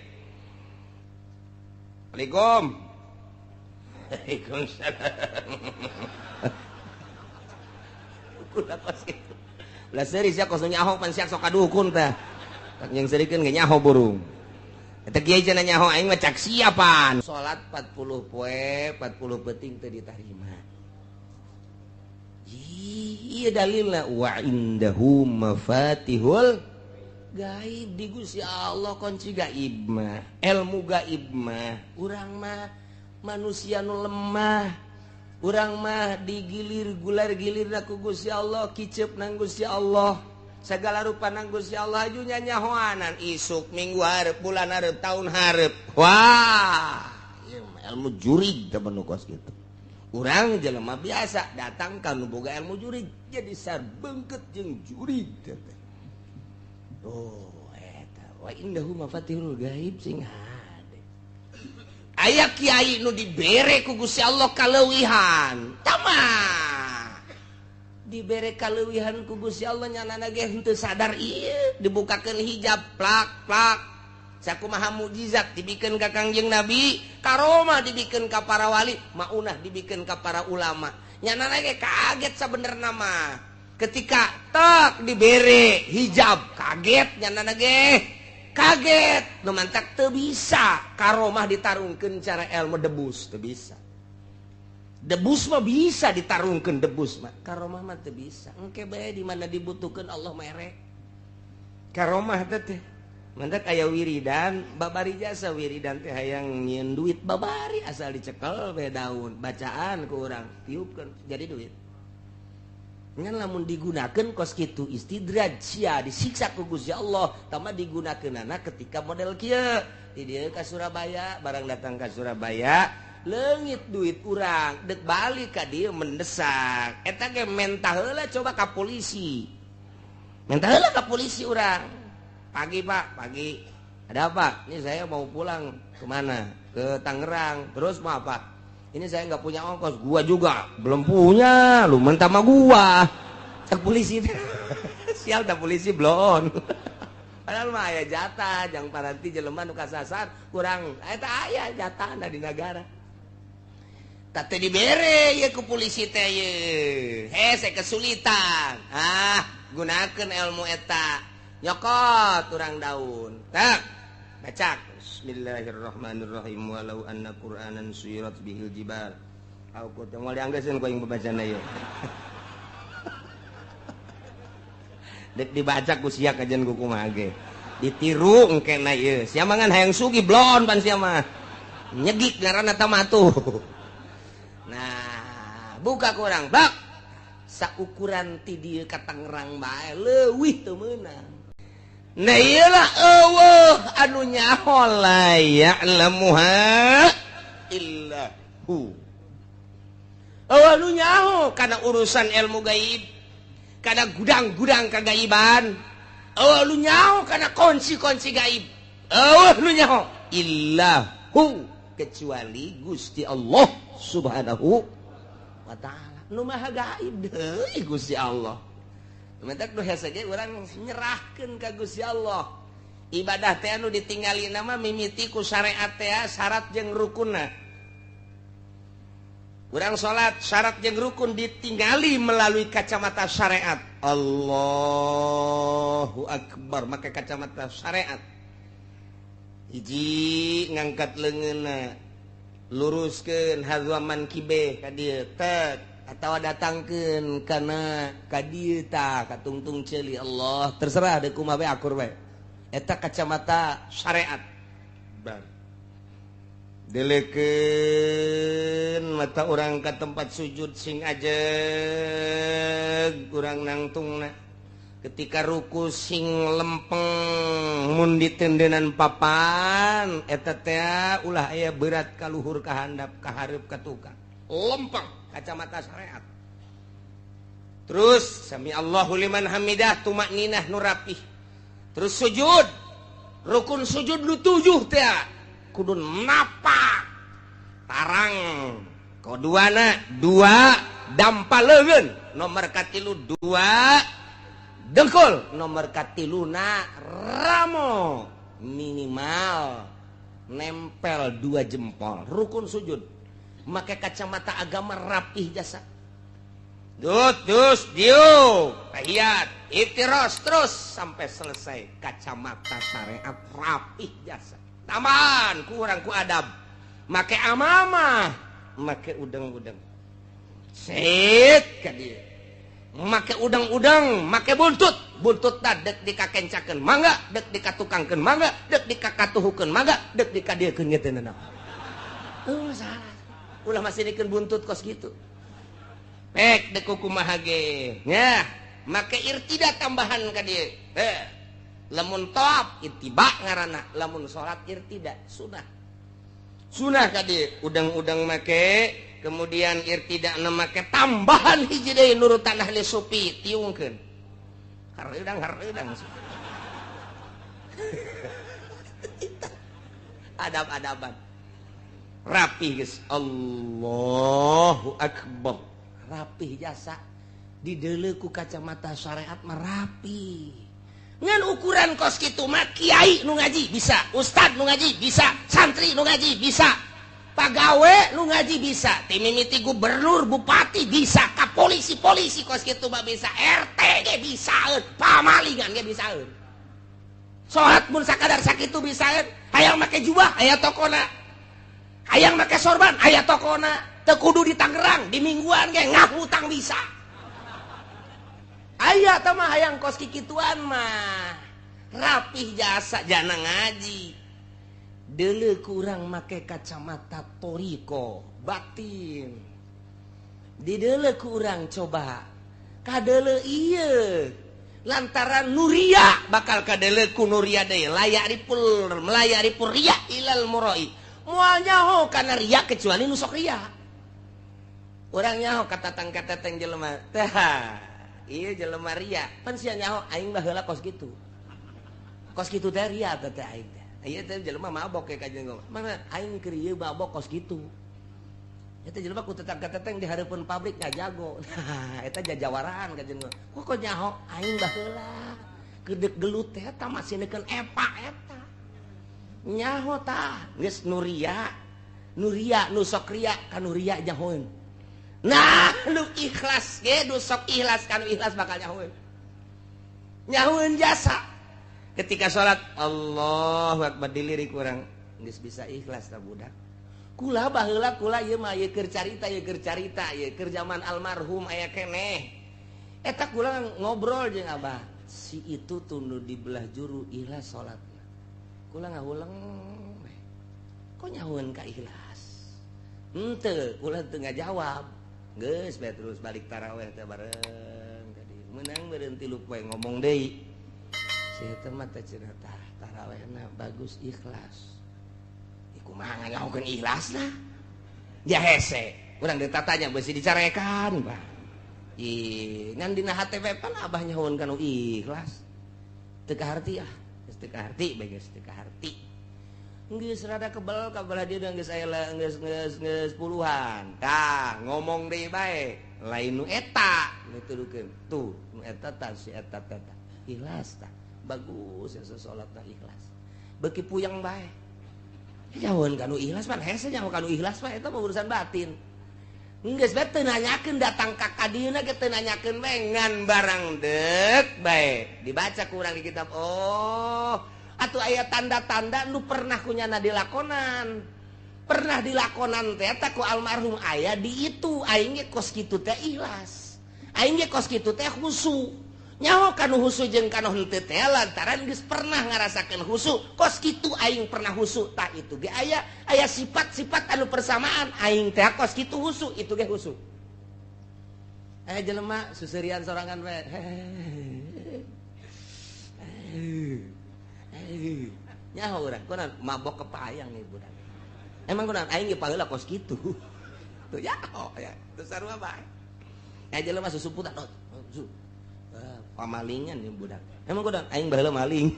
S3: Assalamualaikum. Waalaikumsalam. Ulah kos kitu. Ulah seuri sia kos nyaho pan sia sok ka dukun tah. Tak yang serikeun ge nyaho burung. Eta kiai cenah nyaho aing mah cak siapan. Salat 40 poe, 40 peuting teu ditarima. Iya dalilna wa indahu mafatihul gaib di Gusti Allah kunci gaib mah, ilmu gaib mah. Urang mah manusia nu lemah, urang mah digilir gular-gilir ku Gusti Allah, kicep nang Gusti Allah, segala rupa nang Gusti Allah aju nyanyahoanan isuk minggu hareup bulan hareup tahun hareup. Wah, ieu ilmu jurig teh nu kos kitu. Urang jelema biasa datang ka nu boga ilmu jurig jadi sarbengket jeung jurig teh. Oh eta wa indahu mafatihul gaib sing hade. Aya kiai nu dibere ku Gusti Allah kaleuwihan. Tama. Dibere kaleuwihan ku Gusti Allah nyanana ge henteu sadar ieu dibukakeun hijab plak-plak. Sakumaha mukjizat dibikeun ka Kangjeng Nabi, karomah dibikeun ka para wali, maunah dibikeun ka para ulama. Nyanana ge kaget sabenerna mah. Ketika tek dibere hijab, kaget nyanana ge. Kaget, nu mantak teu bisa karomah ditarungkeun cara ilmu debus, teu bisa. Debus mah bisa ditarungkeun debus mah, karomah mah teu bisa. Engke bae di mana dibutuhkeun Allah mere. Karomah teh mantak aya wiridan babari jasa wiridan teh hayang nyieun duit babari asal dicekel we daun bacaan ku urang tiupkeun jadi duit. Ngan lamun digunakeun kos kitu istidraj sia disiksa ku Gusti Allah tama digunakeunana ketika model kieu di dieu ka Surabaya barang datang ka Surabaya leungit duit urang deuk balik ka dieu mendesak eta ge mentah heula coba ka polisi mentah heula ka polisi urang. Pagi Pak, pagi. Ada apa? Ini saya mau pulang kemana? Ke Tangerang. Terus mau apa? Ini saya nggak punya ongkos. Gua juga belum punya. Lu mentah sama gua. Cek polisi. Sial tak polisi belum. Padahal mah aya jatah, jang paranti jelema nu kasasar kurang. Eta aya jatahna di negara. Tak teh dibere ye ku polisi teh ye. Hese kesulitan. Ah, gunakeun ilmu eta. Nyokot urang daun. Tak. Baca. Bismillahirrahmanirrahim. Walau anna Qur'anan suyirat bihil jibal. Aku teh moal dianggeuskeun ku aing babacana ieu. Dek dibaca ku sia kajian ku kumaha ge. Ditiru engkena ieu. Sia mah ngan hayang sugih blon pan sia mah. Nyegik ngaranna tamatuh. Nah, buka ku urang bak. Saukuran ti dieu ka Tangerang bae leuwih teu meunang. Nah iyalah eueuh anu nyaho la ya'lamuha illa hu. Eueuh nu nyaho kana urusan ilmu gaib, kana gudang-gudang kagaiban. Eueuh nu nyaho kana kunci-kunci gaib. Eueuh nu nyaho illa hu, kecuali Gusti Allah Subhanahu wa taala. Nu maha gaib deui Gusti Allah. Mentak nu hese ge urang nyerahkeun ka Gusti Allah. Ibadah teh anu ditingali nama mimiti ku syariat teh syarat jeung rukunna. Urang salat syarat jeung rukun ditingali melalui kacamata syariat. Allahu akbar make kacamata syariat. Hiji ngangkat leungeunna, luruskeun hadzaman kibe ka dieu tek atawa datangkeun kana ka dieu tah ka tungtung ceuli Allah terserah deui kumaha bae akur bae. Eta kacamata syariat. Bar. Delekeun mata urang ka tempat sujud sing ajeg urang nangtungna. Ketika ruku sing lempeng mun ditendenan papan eta teh ulah aya berat ka luhur ka handap ka hareup ka tukang. Lempeng kacamata syariat. Terus sami Allahu liman hamidah tumakninah nu rapih. Terus sujud. Rukun sujud nu 7 teh kudu napak tarang. Kaduana 2 dampa leungeun, nomor katilu 2 dengkul, nomor katiluna ramo minimal nempel 2 jempol. Rukun sujud. Make kacamata agama rapih jasa. Dut, dus, diu, tahiyat, itiros terus sampai selesai. Kacamata syariat rapih jasa. Tambahan kurang ku adab. Make amamah, make udang-udang. Sit ka dieu. Make udang-udang, make buntut. Buntut ta dek dikakencakeun mangga, dek dikatukangkeun mangga, dek dikakatuhukeun mangga, dek dikadiekeun ge teu nanaon. Salah. Ulah masih dikeun buntut kos gitu. Pek dek kumaha ge. Nya, make irtida tambahan ka dieu. Lamun tawaf ittiba ngaranna, lamun salat irtida sunah. Sunah ka dieu, udang-udang make, kemudian irtida na make tambahan hiji deui nurutan ahli sufi tiungkeun. Hareudang-hareudang. Adab-adaban. Rapih geus. Allahu akbar. Rapih jasa dideuleu ku kacamata syariat mah rapi. Ngan ukuran kos kitu mah kiai nu ngaji bisa, ustad nu ngaji bisa, santri nu ngaji bisa, pagawe nu ngaji bisa, timimiti gubernur, bupati bisa, ka polisi-polisi kos kitu mah bisa, RT ge bisaeun, pamalingan ge bisaeun. Salat mun sakadar sakitu bisaeun, hayang make jubah aya tokona. Hayang make sorban aya tokona, teu kudu di Tangerang, di Mingguan ge ngahutang bisa. Aya tah mah hayang kos kikituan mah. Rapih jasa jana ngaji. Deuleu kurang make kacamata toriko batin. Dideuleu kurang coba. Kadeuleu ieu. Lantaran nuria bakal kadeuleu ku nuria deui layak ripul melayak ripul riya ilal muroi. Moal nyaho kana riya kecuali nu sok riya. Urang nyaho katatang-katatang jelema. Tah, ieu jelema riya. Pan sia nyaho aing baheula kos kitu. Kos kitu teh riya teh aing teh. Ieu teh jelema mabok ke kajian gua. Mana aing keur ieu mabok kos kitu. Eta jelema ku tetang-kateteng di hareupeun pabrik ngajago. Nah, eta jajawaraan kajian gua. Kok nyaho aing baheula gedeg gelut teh eta masih neukeun epa eta. Nyaho tah geus nuria. Nuria nu sok ria ka nu ria nyahoeun. Nah, nu ikhlas ge nu sok ikhlas ka nu ikhlas bakal nyahoeun. Nyahoeun jasa. Ketika salat Allahu akbar dilirik urang geus bisa ikhlas ta budak. Kula baheula kula ieu mah ieu keur carita ieu keur carita ieu keur zaman almarhum aya keneh. Eta kula ngobrol jeung abah. Si itu tunduh di belah juru ikhlas salatna. Kula ngahuleng we. Kok nyahueun ka ikhlas? Henteu, kula teu ngajawab. Geus bae terus balik taraweh teh bareng tadi. Meunang beureun 3 poe ngomong deui. Si eta mah teh cenah tah tarawehna bagus ikhlas. Kumaha nganyahokeun ikhlasna? Ya hese, urang ditatanya beusi dicarekan, Pak. Ih, ngan dina hate we pan abah nyahoeun kana ikhlas. Teu kaharti ah, geus teu kaharti bae geus teu kaharti. Geus rada kebel ka belah dieu geus aya geus geus geus puluhan. Tah, ngomong deui bae, lain nu eta nuturukeun. Tuh, nu eta tah si eta teh. Ikhlas tah. Bagus ya salatna ikhlas. Beuki puyeng bae. Nyahoeun kanu ikhlas pan hese nyaho kanu ikhlas mah eta mah urusan batin. Geus bae teu nanyakeun datang ka kadieuna ge teu nanyakeun bae ngan barang deuk bae. Dibaca ku urang di kitab. Oh, atuh aya tanda-tanda nu pernah kunyana dilakonan. Pernah dilakonan teh eta ku almarhum aya di itu aing ge kos kitu teh ikhlas. Aing ge kos kitu teh khusu. Nyaho kanu husu jeung kanu henteu teh lantaran geus pernah ngarasakeun husu kos kitu aing pernah husu tah itu ge aya aya sifat-sifat anu persamaan aing teh kos kitu husu itu ge husu. Aya jelema suserian sorangan we. Nyaho urang kunaon mabok kepayang nih budak. Emang kunaon aing ge paheula kos kitu. Tuh nyaho ya teu sarua bae. Aya jelema susumputan pamalingan nih budak. Emang kudu aing baheula maling.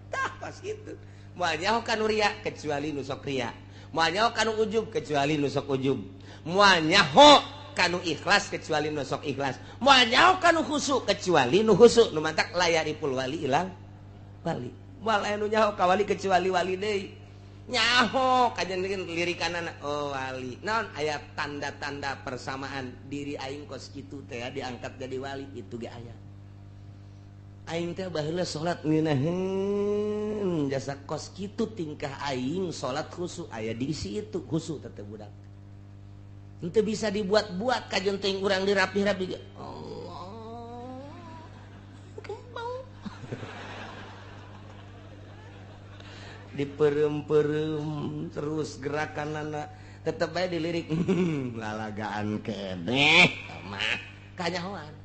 S3: Tah pas kitu. Moal nyaho kanu ria kecuali nu sok ria. Moal nyaho kanu ujub kecuali nu sok ujub. Moal nyaho kanu ikhlas kecuali nu sok ikhlas. Moal nyaho kanu khusu kecuali nu khusu. Nu mantak layaripul wali ilang wali. Moal aya nu nyaho ka wali kecuali wali deui. Nyaho kajen lirikanana oh wali. Naon aya tanda-tanda persamaan diri aing kos kitu teh diangkat jadi wali itu ge aya. Aing teh baheula salat ngeunaheun jasa kos kitu tingkah aing salat khusu aya diisi itu khusu teh budak. Henteu bisa dibuat-buat kajen teuing urang dirapih-rapi ge. Allah. Kembang. Diperem-perem terus gerakanana tetep bae dilirik lalagaan keneh mah kanyahoan.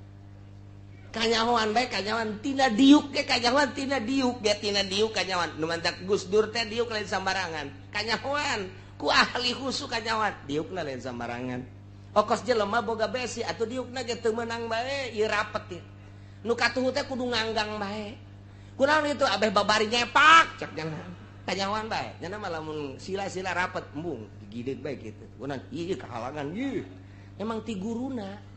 S3: Kanyahoan bae kanyahoan tina diuk ge kanyahoan tina diuk ge tina diuk kanyahoan nu mantak Gus Dur teh diuk lain sambarangan kanyahoan ku ahli khusu kanyahoan diukna lain sambarangan okos jelema boga besi atuh diukna ge teu meunang bae ieu rapet ieu nu katuhu teh kudu nganggang bae kunaon itu abeh babari nyepak cek jangan kanyahoan bae nya mah lamun sila-sila rapet embung digideut bae kitu kunaon ieu kahalangan ieu emang ti guruna.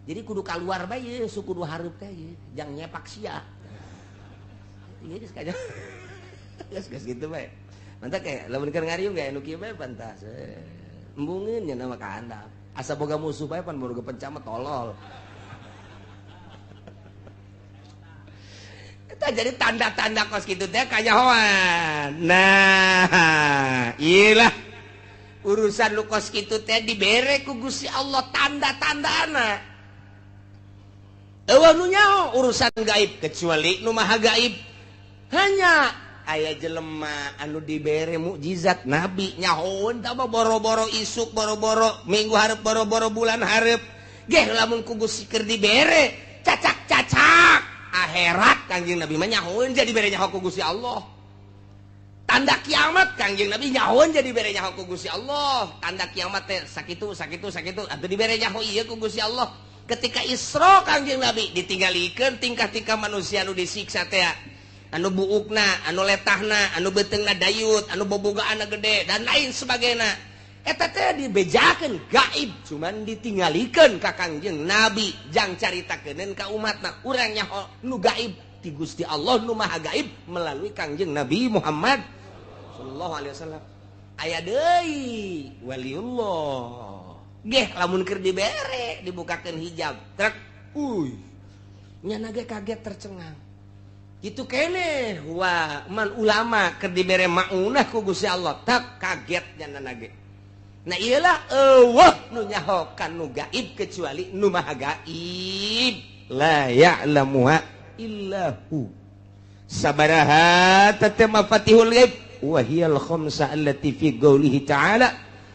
S3: Jadi kudu keluar bae ye, su kudu hareup teh ye, jang nyepak sia. Ieu geus kanya. Geus geus kitu bae. Mantap kayak lamun keur ngariung ge anu kieu bae pantas. Embungeun nya mah ka handap. Asa boga musuh bae pan boga pencama tolol. Eta jadi tanda-tanda kos kitu teh kanyahoan. Nah, ieu lah urusan lu kos kitu teh dibere ku Gusti Allah tanda-tandana. Eueuh nu nyaho urusan gaib kecuali nu maha gaib. Hanya aya jelema anu dibere mukjizat nabi nyahoeun tah boro-boro isuk boro-boro minggu hareup boro-boro bulan hareup. Geh lamun ku Gusti keur dibere cacak-cacak akhirat Kangjeng Nabi mah nyahoeun jadi bere nyaho ku Gusti Allah. Tanda kiamat Kangjeng Nabi nyahoeun jadi bere nyaho ku Gusti Allah. Tanda kiamat teh sakitu sakitu sakitu atuh dibere nyaho ieu ku Gusti Allah. Ketika Isra Kangjeng Nabi ditinggalikeun tingkah-tingkah manusia anu disiksa teh anu buukna, anu letahna, anu beuteungna dayut, anu bobogaanna gede dan lain sebagainya. Eta teh dibejakeun gaib cuman ditinggalikeun ka Kangjeng Nabi jang caritakeun ka umatna urang nyaho nu gaib ti Gusti Allah nu maha gaib melalui Kangjeng Nabi Muhammad sallallahu alaihi wasallam. Aya deui waliullah. Geh lamun keur dibere dibukakeun hijab trek uy nyana ge kaget tercengang. Kitu keneh wa man ulama keur dibere maunah ku Gusti Allah tak kaget nya ge. Nah iyalah eueuh nu nyaho kan nu gaib kecuali nu maha gaib. La ya'lamuha illa hu. Sabaraha teh mafatihul ghaib wa hiyal khamsa allati fi qoulihi ta'ala.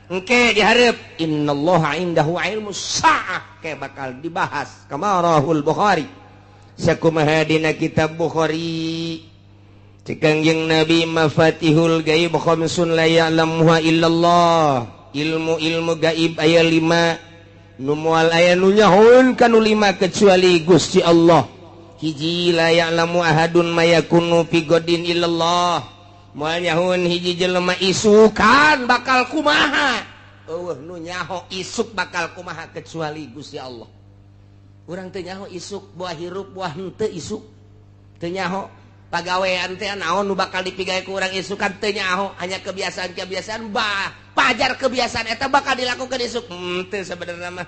S3: Engke dihareup innallaha indahu ilmus saah ke bakal dibahas kama rahul Bukhari. Sakumaha dina kitab Bukhari cek Kangjeng Nabi mafatihul gaib khamsun la ya'lamuha illallah. Ilmu-ilmu gaib aya 5 nu moal aya nu nyahoeun kanu 5 kecuali Gusti Allah. Hiji la ya'lamu ahadun ma yakunu fi godin illallah. Moal nyahoeun hiji jelema isukan bakal kumaha. Eueuh nu nyaho isuk bakal kumaha kecuali Gusti Allah. Urang teu nyaho isuk buah hirup buah henteu isuk. Teu nyaho pagawean teh naon nu bakal dipigawe ku urang isukan teu nyaho, hanya kebiasaan-kebiasaan bah pajar kebiasaan eta bakal dilakukan isuk. Teu sebenarnya mah.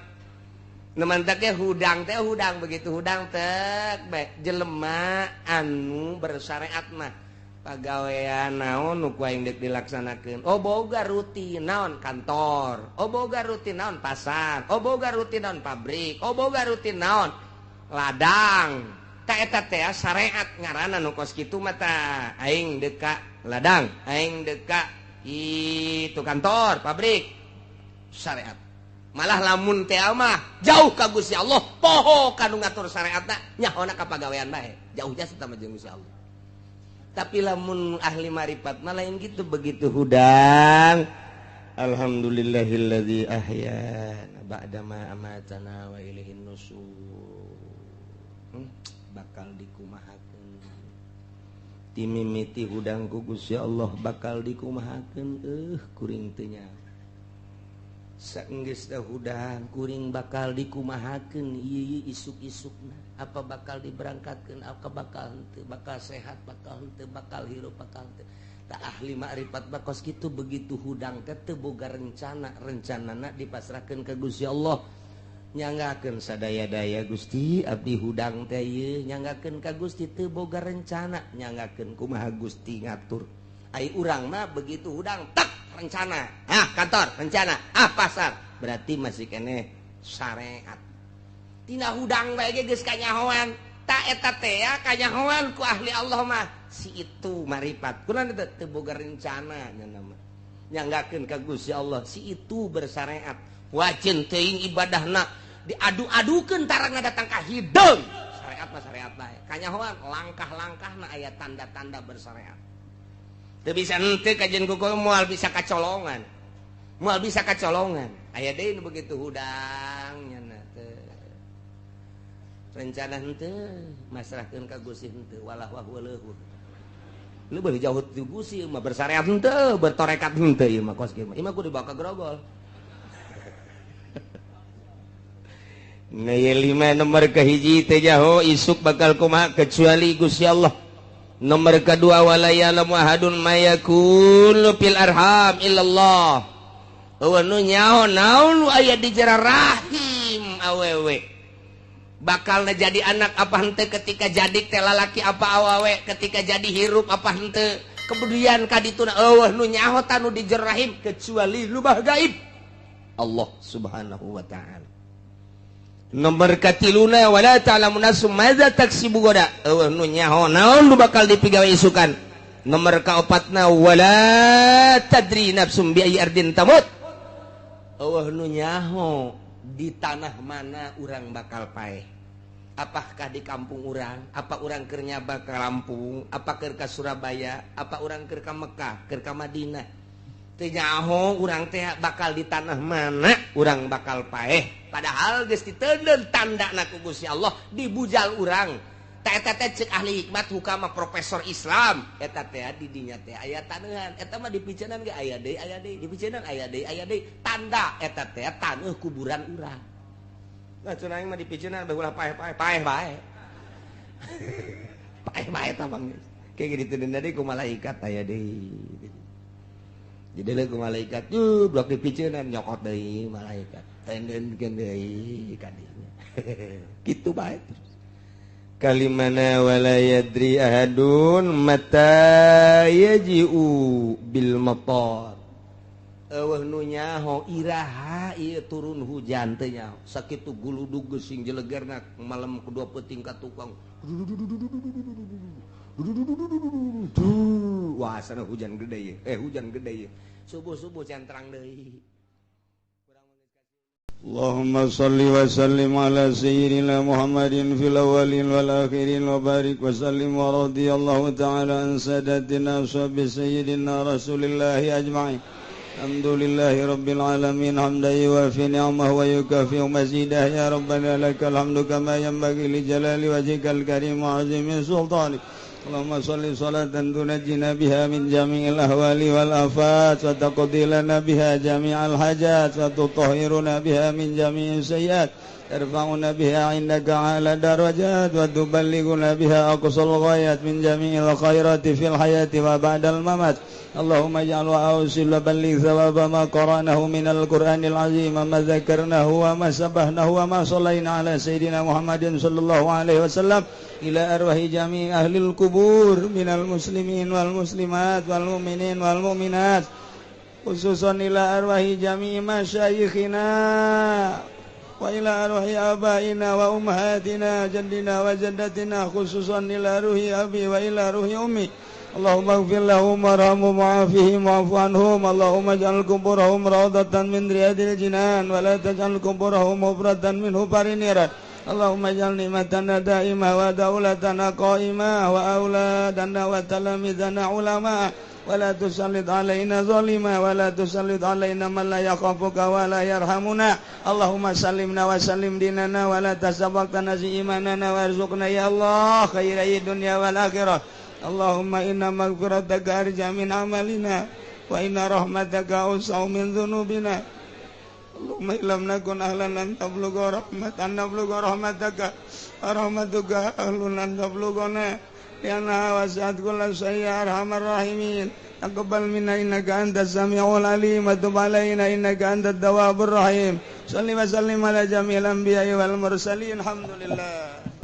S3: Nu mantak ge hudang teh hudang begitu hudang teh bae jelema anu bersyariat mah pagawean naon nu ku aing deuk dilaksanakeun. Oh boga rutin naon kantor, oh boga rutin naon pasar, oh boga rutin naon pabrik, oh boga rutin naon ladang. Ta eta teh syariat ngaranna nu kos kitu mah tah aing deuk ka ladang, aing deuk ka itu kantor, pabrik, syariat. Malah lamun teh mah jauh ka Gusti Allah, poho ka nu ngatur syariatna nyahona ka pagawean bae. Jauh jasa tah jeung Gusti Allah. Tapi lamun ahli marifat mah lain gitu, begitu hudang alhamdulillahilladzi ahyana ba'da ma amatana wa ilaihin nusur. Bakal dikumahakeun timimiti hudang ku Gusti Allah bakal dikumahakeun kuring teu nyaho. Saenggeus hudang kuring bakal dikumahakeun ieu isuk-isukna, apa bakal diberangkatkeun, apa bakal henteu, bakal sehat, bakal henteu, bakal hirup, bakal henteu. Tak ahli makrifat bakos kitu begitu hudang teh teu boga rencana, rencanana dipasrahkeun ka Gusti Allah. Nyanggakeun sadaya-daya Gusti abdi hudang teh ieu, nyanggakeun ka Gusti teu boga rencana, nyanggakeun kumaha Gusti ngatur. Ai urang mah begitu hudang tak rencana, ah kantor rencana, ah pasar, berarti masih keneh syariat. Tina hudang bae ge geus kanyahoan, ta eta teh kanyahoan ku ahli Allah mah si itu marifat. Kunaon teh teu boga rencana nya mah. Nyanggakeun ka Gusti Allah si itu bersyariat. Wajin teuing ibadahna diadu-adukeun tarangna datang ka hideung. Syariat mah syariat bae. Kanyahoan langkah-langkahna aya tanda-tanda bersyariat. Teu bisa henteu kajian kuku moal bisa kacolongan. Moal bisa kacolongan. Aya deui nu begitu hudang nya teh. Rencana henteu masrahkeun ka Gusti henteu walah wah leuhur. Leuwih jauh ti Gusti mah bersyariat henteu, bertorekat henteu ieu mah kos kieu mah. Ieu mah kudu dibawa ka grogol. Nah, lima nomor kahiji teh jaho isuk bakal kumaha kecuali Gusti Allah. Nomor kedua wala ya'lamu ahadun ma yakunu fil arham illallah. Eueuh nu nyaho naon nu aya di jero rahim awewe. Bakal jadi anak apa henteu ketika jadi teh lalaki apa awewe, ketika jadi hirup apa henteu. Kemudian ka dituna eueuh nu nyaho tanu di jero rahim kecuali lubah gaib. Allah Subhanahu wa ta'ala. Nomor katiluna wala ta'lamu nafsum madza taksibu gada. Eueuh nu nyaho naon nu bakal dipigawe isukan. Nomor kaopatna wala tadri nafsum bi ayyi ardin tamut. Eueuh nu nyaho di tanah mana urang bakal paeh. Apakah di kampung urang, apa urang keur nyaba ka Lampung, apa keur ka Surabaya, apa urang keur ka Mekah, keur ka Madinah. Teu nyaho urang teh bakal di tanah mana urang bakal paeh. Padahal geus diteundeun tandana ku Gusti Allah dibujal urang. Ta eta teh ceuk ahli hikmat hukama profesor Islam eta teh di dinya teh aya taneuhan eta mah dipiceunan ge aya deui dipiceunan aya deui tanda eta teh taneuh kuburan urang. Nah cenah aing mah dipiceunan bae ulah paeh-paeh paeh bae. Paeh bae tah bang. Kayak gitu diteundeun deui ku malaikat aya deui. Jadi leuh ku malaikat tuh blok dipiceunan nyokot deui malaikat. Tendeunkeun deui ka dinya. Kitu bae terus. Kalimana wala yadri ahadun mata yaji'u bil matar. Eueuh nu nyaho iraha ieu turun hujan teh nyaho. Sakitu guludug geus sing jelegerna malam kedua peuting ka tukang. Wah, sana hujan gede ieu. Hujan gede ieu. Subuh-subuh can terang deui.
S4: Allahumma salli wa sallim ala sayyidina Muhammadin fil awwalin wal akhirin wa barik wa sallim wa radiyallahu ta'ala an sadatina ashabi sayyidina Rasulillahi ajma'in. Alhamdulillahi rabbil alamin hamdan yuwafi ni'amahu wa yukafi mazidah ya rabbana lakal hamdu kama yanbaghi li jalali wajhikal karim wa 'azimi sultanik. Allahumma salli salatan tunajjina biha min jami'il ahwali wal afat wa taqdi lana biha jami'al hajat wa tutahhiruna biha min jami'is sayyiat tarfa'una biha 'indaka 'ala darajat wa tuballighuna biha aqsal ghayat min jami'il khairati fil hayati wa ba'dal mamat. Allahumma ij'al wa awsil wa balligh thawaba ma qara'nahu minal qur'anil azim ma dzakarnahu wa ma sabbahnahu wa ma shallaina ala sayyidina Muhammadin sallallahu alaihi wasallam ila arwahi jami' ahlil kubur minal muslimin wal muslimat wal mu'minin wal mu'minat khususan ila arwahi jami' masyayikhina wa ila arwahi abaina wa ummahatina jaddina wa jaddatina khususan ila ruhi abi wa ila ruhi ummi. Allahumma ighfir lahum warhamhum wa'afihim wa'fu anhum. Allahumma ij'al kuburahum rawdatan min riyadil jinan wa la taj'al kuburahum hufratan min hufarin niran. Allahumma ij'al ni'matana da'imah wa daulatana qa'imah wa auladana wa talamizana ulama wa la tusallit alaina zalima wa la tusallit alaina man la yakhafuka wa la yarhamuna. Allahumma sallimna wa sallim dinana wa la tasabaqtana imanana warzuqna ya Allah khairai dunya wal akhirah. Allahumma inna maghfirataka arja min amalina wa inna rahmataka awsa'u min dhunubina. Allahumma illam nakun ahlan an tablugha rahmatan nablugha rahmataka rahmatuka ahlun an tablughana lianna wasi'at kulla syai'in ya arhamar rahimin. Taqabbal minna innaka antas samiul alim wa tub alaina innaka antat tawwabur rahim. Shalli wa sallim ala jami'il anbiya'i wal mursalin. Alhamdulillah.